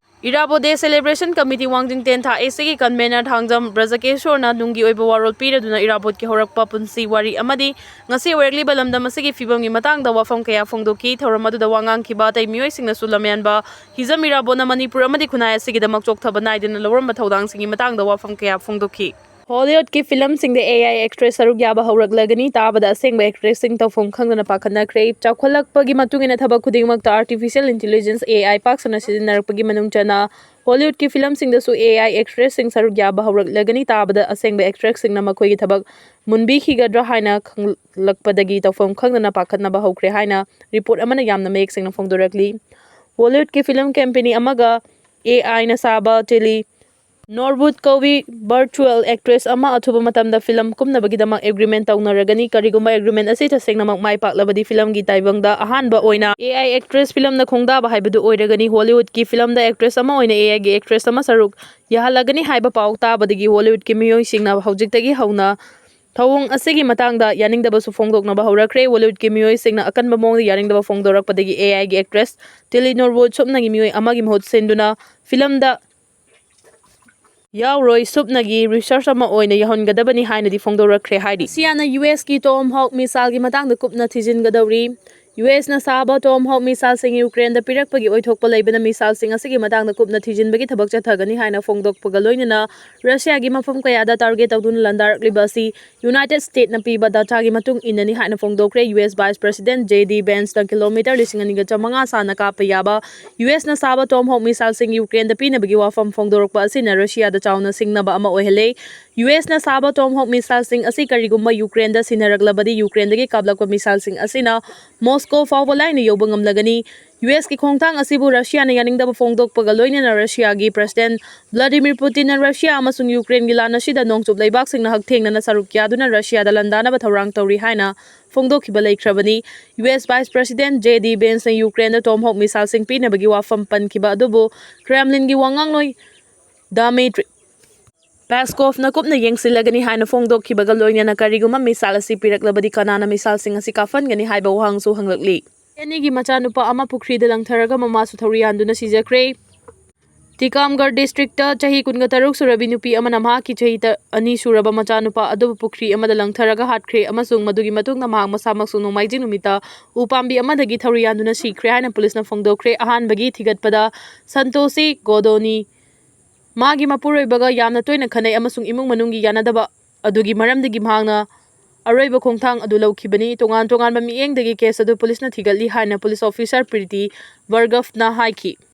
ꯏꯔꯥꯕꯣꯠ ꯗꯦ ꯁꯦꯂꯦꯕ꯭ꯔꯦꯁꯟ ꯀꯃꯤꯇꯤ ꯋꯥꯡꯖꯤꯡ ꯇꯦꯟꯊꯥ ꯑꯦꯁ ꯁꯤꯒꯤ ꯀꯟꯚꯦꯅꯔ ꯊꯥꯡꯖꯝ ꯕ꯭ꯔꯖꯀꯦꯁꯣꯔꯅ ꯅꯨꯡꯒꯤ ꯑꯣꯏꯕ ꯋꯥꯔꯣꯜ ꯄꯤꯔꯗꯨꯅ ꯏꯔꯥꯕꯣꯠꯀꯤ ꯍꯧꯔꯛꯄ, ꯄꯨꯟꯁꯤ ꯋꯥꯔꯤ ꯑꯃꯗꯤ ꯉꯁꯤ ꯑꯣꯏꯔꯛꯂꯤꯕ ꯂꯝꯗꯝ ꯑꯁꯤꯒꯤ ꯐꯤꯕꯝꯒꯤ ꯃꯇꯥꯡꯗ ꯋꯥꯐꯝ ꯀꯌꯥ ꯐꯣꯡꯗꯣꯛꯈꯤ꯫ ꯊꯧꯔꯝ ꯑꯗꯨꯗ ꯋꯥ ꯉꯥꯡꯈꯤꯕ ꯑꯇꯩ ꯃꯤꯑꯣꯏꯁꯤꯡꯅꯁꯨ ꯂꯝꯌꯥꯟꯕ ꯍꯤꯖꯝ ꯏꯔꯥꯕꯣꯠꯅ ꯃꯅꯤꯄꯨꯔ ꯑꯃꯗꯤ ꯈꯨꯟꯅꯥꯏ ꯑꯁꯤꯒꯤꯗꯃꯛ ꯆꯣꯛꯊꯕ ꯅꯥꯏꯗꯅ ꯂꯧꯔꯝꯕ ꯊꯧꯗꯥꯡꯁꯤꯡꯒꯤ ꯃꯇꯥꯡꯗ ꯋꯥꯐꯝ ꯀꯌꯥ ꯐꯣꯡꯗꯣꯛꯈꯤ꯫ ꯍꯣꯂꯤꯋꯨꯗꯀꯤ ꯐꯤꯂꯝꯁꯤꯡꯗ ꯑꯦ ꯑꯥꯏ ꯑꯦꯛꯇ꯭ꯔꯦꯁ ꯁꯔꯨꯛ ꯌꯥꯕ ꯍꯧꯔꯛꯂꯒꯅꯤ ꯇꯥꯕꯗ ꯑꯁꯦꯡꯕ ꯑꯦꯛꯇ꯭ꯔꯦꯁꯁꯤꯡ ꯇꯧꯐꯝ ꯈꯪꯗꯅ ꯄꯥꯈꯠꯅꯈ꯭ꯔꯦ꯫ ꯆꯥꯎꯈꯠꯂꯛꯄꯒꯤ ꯃꯇꯨꯡ ꯏꯟꯅ ꯊꯕꯛ ꯈꯨꯗꯤꯡꯃꯛꯇ ꯑꯥꯔꯇꯤꯐꯤꯁꯤꯌꯦꯜ ꯏꯟꯇꯤꯂꯤꯖꯦꯟꯁ, ꯑꯦ ꯑꯥꯏ, ꯄꯥꯛ ꯁꯟꯅ ꯁꯤꯖꯤꯟꯅꯔꯛꯄꯒꯤ ꯃꯅꯨꯡ ꯆꯟꯅ ꯍꯣꯂꯤꯋꯨꯗꯀꯤ ꯐꯤꯂꯝꯁꯤꯡꯗꯁꯨ ꯑꯦ ꯑꯥꯏ ꯑꯦꯛꯇ꯭ꯔꯦꯁꯁꯤꯡ ꯁꯔꯨꯛ ꯌꯥꯕ ꯍꯧꯔꯛꯂꯒꯅꯤ ꯇꯥꯕꯗ ꯑꯁꯦꯡꯕ ꯑꯦꯛꯇ꯭ꯔꯦꯁꯁꯤꯡꯅ ꯃꯈꯣꯏꯒꯤ ꯊꯕꯛ ꯃꯨꯟꯕꯤꯈꯤꯒꯗ꯭ꯔꯥ ꯍꯥꯏꯅ ꯈꯪꯂꯛꯄꯗꯒꯤ ꯇꯧꯐꯝ ꯈꯪꯗꯅ ꯄꯥꯈꯠꯅꯕ ꯍꯧꯈ꯭ꯔꯦ ꯍꯥꯏꯅ ꯔꯤꯄꯣꯔꯠ ꯑꯃꯅ ꯌꯥꯝꯅ ꯃꯌꯦꯛ ꯁꯦꯡꯅ ꯐꯣꯡꯗꯣꯔꯛꯂꯤ꯫ ꯍꯣꯂꯤꯋꯨꯗꯀꯤ ꯐꯤꯂꯝ ꯀꯝꯄꯦꯅꯤ ꯑꯃꯒ ꯑꯦ ꯑꯥꯏꯅ ꯁꯥꯕ ꯇꯦꯂꯤ ꯅꯣꯔꯋꯨꯗ ꯀꯧꯏ ꯚꯔꯆꯨꯑꯦꯜ ꯑꯦꯛꯇ꯭ꯔꯦꯁ ꯑꯃ ꯑꯊꯨꯕ ꯃꯇꯝꯗ ꯐꯤꯂꯝ ꯀꯨꯝꯅꯕꯒꯤꯗꯃꯛ ꯑꯦꯒ꯭ꯔꯤꯃꯦꯟ ꯇꯧꯅꯔꯒꯅꯤ꯫ ꯀꯔꯤꯒꯨꯝꯕ ꯑꯦꯒ꯭ꯔꯤꯃꯦꯟ ꯑꯁꯤ ꯇꯁꯦꯡꯅꯃꯛ ꯃꯥꯏ ꯄꯥꯛꯂꯕꯗꯤ ꯐꯤꯂꯝꯒꯤ ꯇꯥꯏꯕꯪꯗ ꯑꯍꯥꯟꯕ ꯑꯣꯏꯅ ꯑꯦ ꯑꯥꯏ ꯑꯦꯛꯇ꯭ꯔꯦꯁ ꯐꯤꯂꯝꯅ ꯈꯣꯡꯗꯥꯕ ꯍꯥꯏꯕꯗꯨ ꯑꯣꯏꯔꯒꯅꯤ꯫ ꯍꯣꯂꯤꯋꯨꯗꯀꯤ ꯐꯤꯂꯝꯗ ꯑꯦꯛꯇ꯭ꯔꯦꯁ ꯑꯃ ꯑꯣꯏꯅ ꯑꯦ ꯑꯥꯏꯒꯤ ꯑꯦꯛꯇ꯭ꯔꯦꯁ ꯑꯃ ꯁꯔꯨꯛ ꯌꯥꯍꯜꯂꯒꯅꯤ ꯍꯥꯏꯕ ꯄꯥꯎ ꯇꯥꯕꯗꯒꯤ ꯍꯣꯂꯤꯋꯨꯗꯀꯤ ꯃꯤꯑꯣꯏꯁꯤꯡꯅ ꯍꯧꯖꯤꯛꯇꯒꯤ ꯍꯧꯅ ꯊꯧꯑꯣꯡ ꯑꯁꯤꯒꯤ ꯃꯇꯥꯡꯗ ꯌꯥꯅꯤꯡꯗꯕꯁꯨ ꯐꯣꯡꯗꯣꯛꯅꯕ ꯍꯧꯔꯛꯈ꯭ꯔꯦ꯫ ꯍꯣꯂꯤꯋꯨꯗꯀꯤ ꯃꯤꯑꯣꯏꯁꯤꯡꯅ ꯑꯀꯟꯕ ꯃꯑꯣꯡꯗ ꯌꯥꯅꯤꯡꯗꯕ ꯐꯣꯡꯗꯣꯔꯛꯄꯗꯒꯤ ꯑꯦ ꯑꯥꯏꯒꯤ ꯑꯦꯛꯇ꯭ꯔꯦꯁ ꯇꯤꯂꯤ ꯅꯣꯔꯋꯨꯗ ꯁꯨꯞꯅꯒꯤ ꯃꯤꯑꯣꯏ ꯑꯃꯒꯤ ꯃꯍꯨꯠ ꯁꯤꯟꯗꯨꯅ ꯐꯤꯂꯝꯗ ꯌꯥꯎꯔꯣꯏ, ꯁꯨꯞꯅꯒꯤ ꯔꯤꯁꯔꯆ ꯑꯃ ꯑꯣꯏꯅ ꯌꯥꯎꯍꯟꯒꯗꯕꯅꯤ ꯍꯥꯏꯅꯗꯤ ꯐꯣꯡꯗꯣꯔꯛꯈ꯭ꯔꯦ ꯍꯥꯏꯔꯤ꯫ ꯔꯁꯤꯌꯥꯅ ꯌꯨ ꯑꯦꯁꯀꯤ ꯇꯣꯝꯍꯣꯛ ꯃꯤꯁꯥꯏꯜꯒꯤ ꯃꯇꯥꯡꯗ ꯀꯨꯞꯅ ꯊꯤꯖꯤꯟꯒꯗꯧꯔꯤ꯫ ꯌꯨ ꯑꯦꯁꯅ ꯁꯥꯕ ꯇꯣꯝꯍꯣꯛ ꯃꯤꯁꯥꯏꯜꯁꯤꯡ ꯌꯨꯀ꯭ꯔꯦꯟꯗ ꯄꯤꯔꯛꯄꯒꯤ ꯑꯣꯏꯊꯣꯛꯄ ꯂꯩꯕꯅ ꯃꯤꯁꯥꯏꯜꯁꯤꯡ ꯑꯁꯤꯒꯤ ꯃꯇꯥꯡꯗ ꯀꯨꯞꯅ ꯊꯤꯖꯤꯟꯕꯒꯤ ꯊꯕꯛ ꯆꯠꯊꯒꯅꯤ ꯍꯥꯏꯅ ꯐꯣꯡꯗꯣꯛꯄꯒ ꯂꯣꯏꯅꯅ ꯔꯁꯤꯌꯥꯒꯤ ꯃꯐꯝ ꯀꯌꯥꯗ ꯇꯥꯔꯒꯦꯠ ꯇꯧꯗꯨꯅ ꯂꯥꯟꯗꯥꯔꯛꯂꯤꯕ ꯑꯁꯤ ꯌꯨꯅꯥꯏꯇꯦꯗ ꯁ꯭ꯇꯦꯠꯅ ꯄꯤꯕ ꯗꯥꯇꯥꯒꯤ ꯃꯇꯨꯡ ꯏꯟꯅꯅꯤ ꯍꯥꯏꯅ ꯐꯣꯡꯗꯣꯛꯈ꯭ꯔꯦ꯫ U S vice president J D ꯚꯦꯟꯁꯅ ꯀꯤꯂꯣꯃꯤꯇꯔ ꯂꯤꯁꯤꯡ ꯑꯅꯤꯒ ꯆꯥꯃꯉꯥ ꯁꯥꯡꯅ ꯀꯥꯞꯄ ꯌꯥꯕ ꯌꯨ ꯑꯦꯁꯅ ꯁꯥꯕ ꯇꯣꯝꯍꯣꯛ ꯃꯤꯁꯥꯏꯜꯁꯤꯡ ꯌꯨꯀ꯭ꯔꯦꯟꯗ ꯄꯤꯅꯕꯒꯤ ꯋꯥꯐꯝ ꯐꯣꯡꯗꯣꯔꯛꯄ ꯑꯁꯤꯅ ꯔꯁꯤꯌꯥꯗ ꯆꯥꯎꯅ ꯁꯤꯡꯅꯕ ꯑꯃ ꯑꯣꯏꯍꯜꯂꯦ꯫ ꯌꯨ ꯑꯦꯁꯅ ꯁꯥꯕ ꯇꯣꯝꯍꯣꯛ ꯃꯤꯁꯥꯏꯜꯁꯤꯡ ꯑꯁꯤ ꯀꯔꯤꯒꯨꯝꯕ ꯌꯨꯀ꯭ꯔꯦꯟꯗ ꯁꯤꯟꯅꯔꯛꯂꯕꯗꯤ, ꯌꯨꯀ꯭ꯔꯦꯟꯗꯒꯤ ꯀꯥꯞꯂꯛꯄ ꯃꯤꯁꯥꯏꯜꯁꯤꯡ ꯑꯁꯤꯅ ꯃꯣꯁ ꯃꯣꯁꯀꯣ ꯐꯥꯎꯕ ꯂꯥꯏꯅ ꯌꯧꯕ ꯉꯝꯂꯒꯅꯤ꯫ ꯌꯨ ꯑꯦꯁꯀꯤ ꯈꯣꯡꯊꯥꯡ ꯑꯁꯤꯕꯨ ꯔꯁꯤꯌꯥꯅ ꯌꯥꯅꯤꯡꯗꯕ ꯐꯣꯡꯗꯣꯛꯄꯒ ꯂꯣꯏꯅꯅ ꯔꯁꯤꯌꯥꯒꯤ ꯄ꯭ꯔꯁꯤꯗꯦꯟ ꯚ꯭ꯂꯥꯗꯤꯃꯤꯔ ꯄꯨꯇꯤꯟꯅ ꯔꯁꯤꯌꯥ ꯑꯃꯁꯨꯡ ꯌꯨꯀ꯭ꯔꯦꯟꯒꯤ ꯂꯥꯟ ꯑꯁꯤꯗ ꯅꯣꯡꯆꯨꯞ ꯂꯩꯕꯥꯛꯁꯤꯡꯅ ꯍꯛꯊꯦꯡꯅꯅ ꯁꯔꯨꯛ ꯌꯥꯗꯨꯅ ꯔꯁꯤꯌꯥꯗ ꯂꯥꯟꯗꯥꯅꯕ ꯊꯧꯔꯥꯡ ꯇꯧꯔꯤ ꯍꯥꯏꯅ ꯐꯣꯡꯗꯣꯛꯈꯤꯕ ꯂꯩꯈ꯭ꯔꯕꯅꯤ꯫ U S vice president J D ꯚꯦꯟꯁꯅ ꯌꯨꯀ꯭ꯔꯦꯟꯗ ꯇꯣꯝꯍꯣꯛ ꯃꯤꯁꯥꯏꯜꯁꯤꯡ ꯄꯤꯅꯕꯒꯤ ꯋꯥꯐꯝ ꯄꯟꯈꯤꯕ ꯑꯗꯨꯕꯨ ꯀ꯭ꯔꯦꯝꯂꯤꯟꯒꯤ ꯋꯥꯉꯥꯡꯂꯣꯏ ꯗꯥꯃꯤꯇ꯭ꯔꯤ ꯄꯦꯁꯀꯣꯐꯅ ꯀꯨꯞꯅ ꯌꯦꯡꯁꯤꯜꯂꯒꯅꯤ ꯍꯥꯏꯅ ꯐꯣꯡꯗꯣꯛꯈꯤꯕꯒ ꯂꯣꯏꯅꯅ ꯀꯔꯤꯒꯨꯝꯕ ꯃꯤꯁꯥꯏꯜ ꯑꯁꯤ ꯄꯤꯔꯛꯂꯕꯗꯤ ꯀꯅꯥꯅ ꯃꯤꯁꯥꯏꯜꯁꯤꯡ ꯑꯁꯤ ꯀꯥꯞꯍꯟꯒꯅꯤ ꯍꯥꯏꯕ ꯋꯥꯍꯪꯁꯨ ꯍꯪꯂꯛꯂꯤ꯫ ꯑꯅꯤꯒꯤ ꯃꯆꯥꯅꯨꯄꯥ ꯑꯃ ꯄꯨꯈ꯭ꯔꯤꯗ ꯂꯪꯊꯔꯒ ꯃꯃꯥꯁꯨ ꯊꯧꯔꯤ ꯌꯥꯟꯗꯨꯅ ꯁꯤꯖꯈ꯭ꯔꯦ꯫ ꯇꯤꯀꯥꯝꯒꯔ ꯗꯤꯁꯇ꯭ꯔꯤꯛꯇ ꯆꯍꯤ ꯀꯨꯟꯒ ꯇꯔꯨꯛ ꯁꯨꯔꯕꯤ ꯅꯨꯄꯤ ꯑꯃꯅ ꯃꯍꯥꯛꯀꯤ ꯆꯍꯤ ꯇ-, ꯑꯅꯤ ꯁꯨꯔꯕ ꯃꯆꯥꯅꯨꯄꯥ ꯑꯗꯨꯕꯨ ꯄꯨꯈ꯭ꯔꯤ ꯑꯃꯗ ꯂꯪꯊꯔꯒ ꯍꯥꯠꯈ꯭ꯔꯦ ꯑꯃꯁꯨꯡ ꯃꯗꯨꯒꯤ ꯃꯇꯨꯡꯗ ꯃꯍꯥꯛ ꯃꯁꯥꯃꯛꯁꯨ ꯅꯣꯡꯃꯥꯏꯖꯤꯡ ꯅꯨꯃꯤꯠꯇ ꯎ ꯄꯥꯝꯕꯤ ꯑꯃꯗꯒꯤ ꯊꯧꯔꯤ ꯌꯥꯟꯗꯨꯅ ꯁꯤꯈ꯭ꯔꯦ ꯍꯥꯏꯅ ꯄꯨꯂꯤꯁꯅ ꯐꯣꯡꯗꯣꯛꯈ꯭ꯔꯦ꯫ ꯑꯍꯥꯟꯕꯒꯤ ꯊꯤꯒꯠꯄꯗ ꯁꯟꯇꯣꯁꯤ ꯒꯣꯗꯣꯅꯤ ꯃꯥꯒꯤ ꯃꯄꯨꯔꯣꯏꯕꯒ ꯌꯥꯝꯅ ꯇꯣꯏꯅ ꯈꯠꯅꯩ ꯑꯃꯁꯨꯡ ꯏꯃꯨꯡ ꯃꯅꯨꯡꯒꯤ ꯌꯥꯅꯗꯕ ꯑꯗꯨꯒꯤ ꯃꯔꯝꯗꯒꯤ ꯃꯍꯥꯛꯅ ꯑꯔꯣꯏꯕ ꯈꯣꯡꯊꯥꯡ ꯑꯗꯨ ꯂꯧꯈꯤꯕꯅꯤ꯫ ꯇꯣꯉꯥꯟ ꯇꯣꯉꯥꯟꯕ ꯃꯤꯠꯌꯦꯡꯗꯒꯤ ꯀꯦꯁ ꯑꯗꯨ ꯄꯨꯂꯤꯁꯅ ꯊꯤꯒꯠꯂꯤ ꯍꯥꯏꯅ ꯄꯨꯂꯤꯁ ꯑꯣꯐꯤꯁꯥꯔ ꯄ꯭ꯔꯤꯇꯤ ꯚꯔꯒꯚꯅ ꯍꯥꯏꯈꯤ꯫